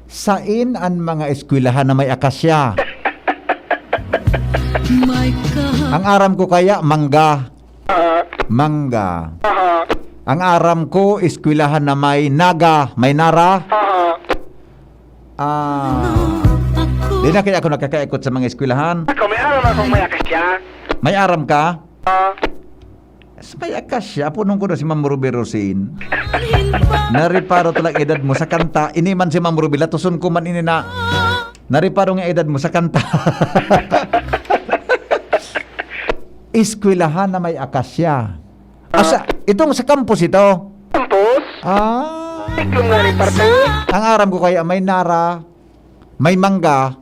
Sain an mga eskwelahan na may akasya? Ang aram ko kaya, mangga. Ah. Mangga. Aha. Ang aram ko, eskwelahan na may naga, may nara. Aha. Ah. Di na kaya ako nakakaikot sa mga eskwelahan. Ako, may aram akong may akasya. May aram ka? Ah. Sa may akasya, punong ko na si Ma'am Ruby Rosin. Nariparo talang edad mo sa kanta. Ini man si Ma'am Ruby, latuson ko man ini na. Nariparo nga edad mo sa kanta. Eskwelahan na may akasya. Asa, itong sa campus ito? Campus? Ah. Itlog nga ni parte. Ang aram ko kaya may nara, may mangga,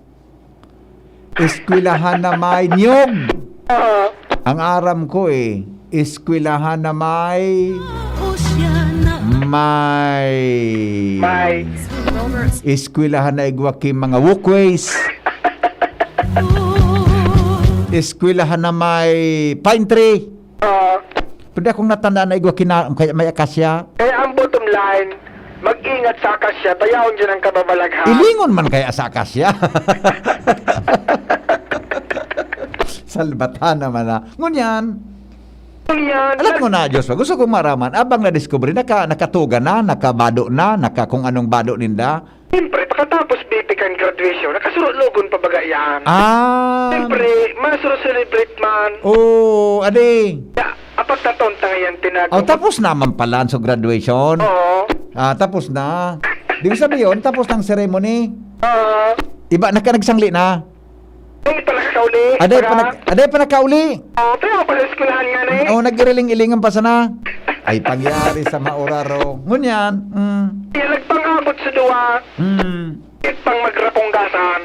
eskwelahan na may niyog. Oo. Ang aram ko eh, eskwelahan na may, may May. eskwelahan na igwa ki mga walkways. Eskwelahan na may pine tree. Ah. Pero akong natandaan na igwa kina-, kaya may akasya. Kaya ang bottom line, mag-ingat sa akasya, tayawon dyan ang kababalaghan. Ilingon man kaya sa akasya. Salbatan naman na. Ngunyan, Ngunyan, alam nag- mo na, Joshua, gusto kong maraman, abang nadiskubre, naka-, nakatuga na, nakabado na, naka kung anong bado ninda. Siyempre, pagkatapos B P kan graduation, nakasurot-logon pa baga yan. Ah. Siyempre, masuro-celebrate man. Oo, adi. Ya, apat na taon ta ngayon pinag- Oh, tapos naman pala ang so graduation. Oo. Ah, tapos na. Di ko sabihin, tapos ng ceremony. Oo. Iba, naka-, nagsangli na. Ay, pa nagkauli. Aday pa Para nag-, aday pa nagkauli. Oh, pero pa sa eskwelahan nga na eh. Oh, nag-iriling-ilingan pa sana. Ay, pangyari sa mauraro. Ngunyan, mm. Kaya nagpangabot sa duwa, Mm. it pang magraponggasan.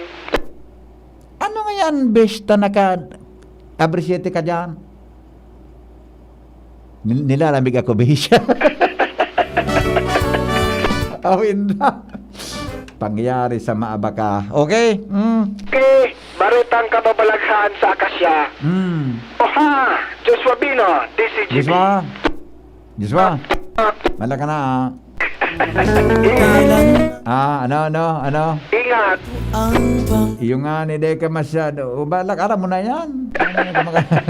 Ano nga yan, besh, ta naka-, abre siyete ka dyan? Nil-, nilalamig ako, besh. Awin na. Pangyari sa maabaka. Okay? Mm. Okay, baretang kababalaghan sa akasya. Mm. Oha, Joshua Bino, D C G B. Joshua? Joshua? Ah. Wala ka na, ah. Ingat. Ah, ano, ano, ano? Ingat. Iyo nga, ni, di ka masyado. O, balak, aram mo na yan. Ano yung kumaka-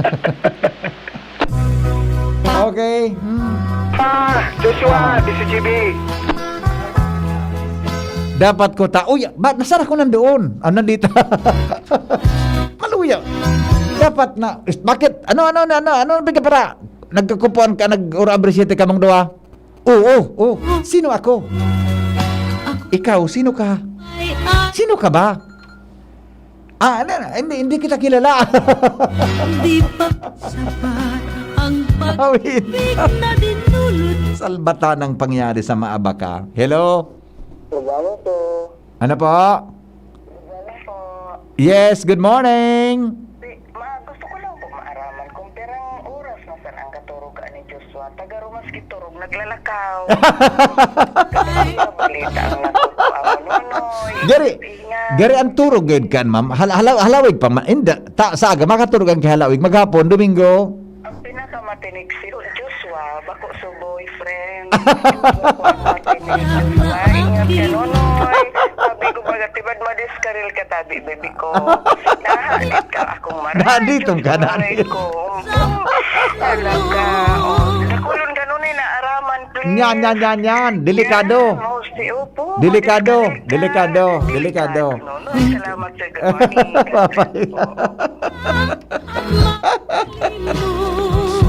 Okay. Hmm. Ah, Joshua, Ah. D C G B. Dapat ko ta-, uy, ba, nasaan ako nandoon? Ah, nandito. Maluya. Dapat na, is-, bakit? Ano, ano, ano, ano, ano, ano, pagkapara? Nagkakupuan ka, nag-ura-abre siyete kamong duwa? Oo, oo. Sino ako? Ikaw, sino ka? Sino ka ba? Ah, ano, hindi, hindi kita kilala. Di pa sapat ang Awit. pag-ibig na dinulot. Salbatan ang pangyari sa maabaka. Hello? Programa po. Ano po? Programa po. Yes, good morning. Di, ma-, gusto ko lang po maaraman kung pirang oras na san ang katurugan ni Joshua. Taga Romas Kiturog, naglalakaw. Kasi sa balita ang nakukuha mo, Nonoy. Gari, Ingat. Gari ang turog gayud kan, ma'am. Hal-, halaw-, halawig pa ma-, inda, ta-, sa aga, makaturog ang kihalawig. Maghapon, Domingo. Ang pinakamatinig si Joshua, bako so boyfriend. Ang pinakamatinig, Joshua. Ingat ka, Nonoy. Sabi ko, baga, tibad madiskaril ka, tabi, baby ko. Nahadit ka akong maray. Nahadit ka, Joshua, nahadit. Aray ko. Talaga. Oh, dakulon ka nun eh, naaraman, please. Yan, yan, yan, yan. Delikado. Yan, oh, si Opo, Delikado, delikado, delikado. Delikado, no, no. Salamat sa good morning. Bye-bye.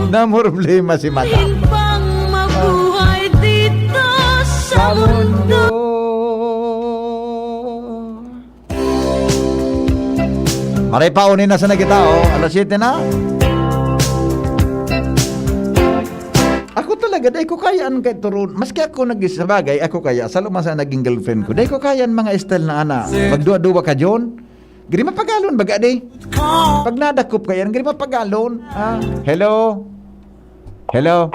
Namroblema si Mata. Pang mabuhay dito sa mundo. Maray pa, uni na sana kita, oh. Alas siyete na. Ako talaga, dai ko kaya an kay turon. Maski ako nag-, sa bagay, ako kaya, sa luma sa naging girlfriend ko. Dai ko kaya an mga style na ana. Magduwa-duwa ka, John. Giri mapagalon, baga di. Pag nadakop ka yan, giri mapagalon. Ah, hello? Hello?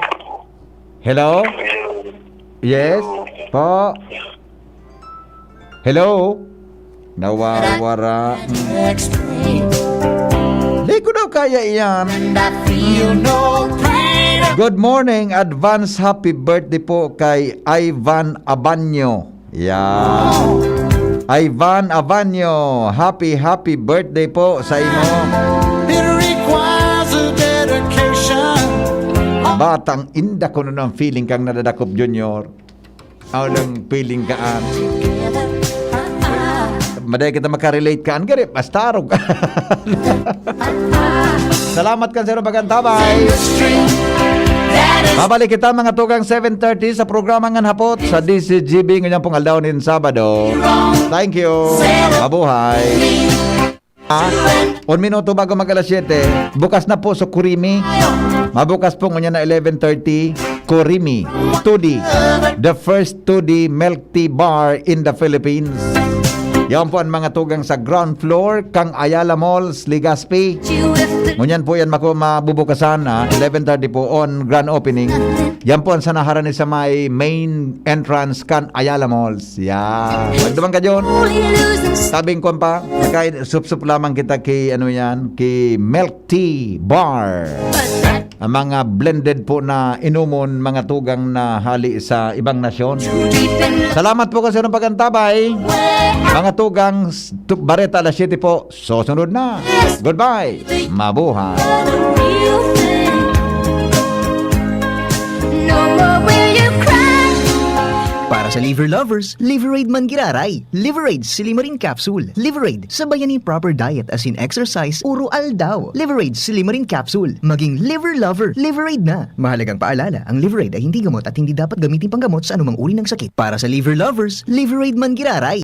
Hello? Yes? Po? Hello? Nawawara. Di ko daw kaya iyan. Good morning, advance happy birthday po kay Ivan Abanyo. Yeah. Ivan Abanyo, happy, happy birthday po sa imo. It requires a dedication. Batang inda ko nun ang feeling kang nadadakop, Junior. Aw lang feeling kaan. Maday kita makarelate kaan. Gari, basta arog. Salamat kan sa inyong pagkantabay. Babalik kita mga tugang seven thirty sa programa Ngan Hapot sa D C G B ngayong pong aldaw nin Sabado. Thank you. Mabuhay. Ah, un minuto bago mag alas siyete, bukas na po sa Kurimi. Mabukas po ngunyan na eleven thirty, Kurimi, two D. The first two D milk tea bar in the Philippines. Yan po ang mga tugang sa ground floor kang Ayala Malls, Legazpi. Ngunyan po yan mako mabubukasan, ah, eleven thirty po on grand opening. Yan po ang sa naharani sa may main entrance kan Ayala Malls. Yan. Magdumang ka, John. Sabing ko pa, kay supsup lamang kita kay ano yan, kay Milk Tea Bar. Ang mga blended po na inumon, mga tugang na hali sa ibang nasyon. Salamat po kasi ng pag-antabay, mga tugang. S-, tu-, Bareta alas siyete po. Susunod na. Goodbye. Mabuhay. Para sa liver lovers, Liverade man giraray. Liverade Silimarin Capsule. Liverade, sabayan ni proper diet as in exercise, uro aldaw. Liverade Silimarin Capsule. Maging liver lover, Liverade na. Mahalagang paalala, ang Liverade ay hindi gamot at hindi dapat gamitin panggamot sa anumang uri ng sakit. Para sa liver lovers, Liverade man giraray.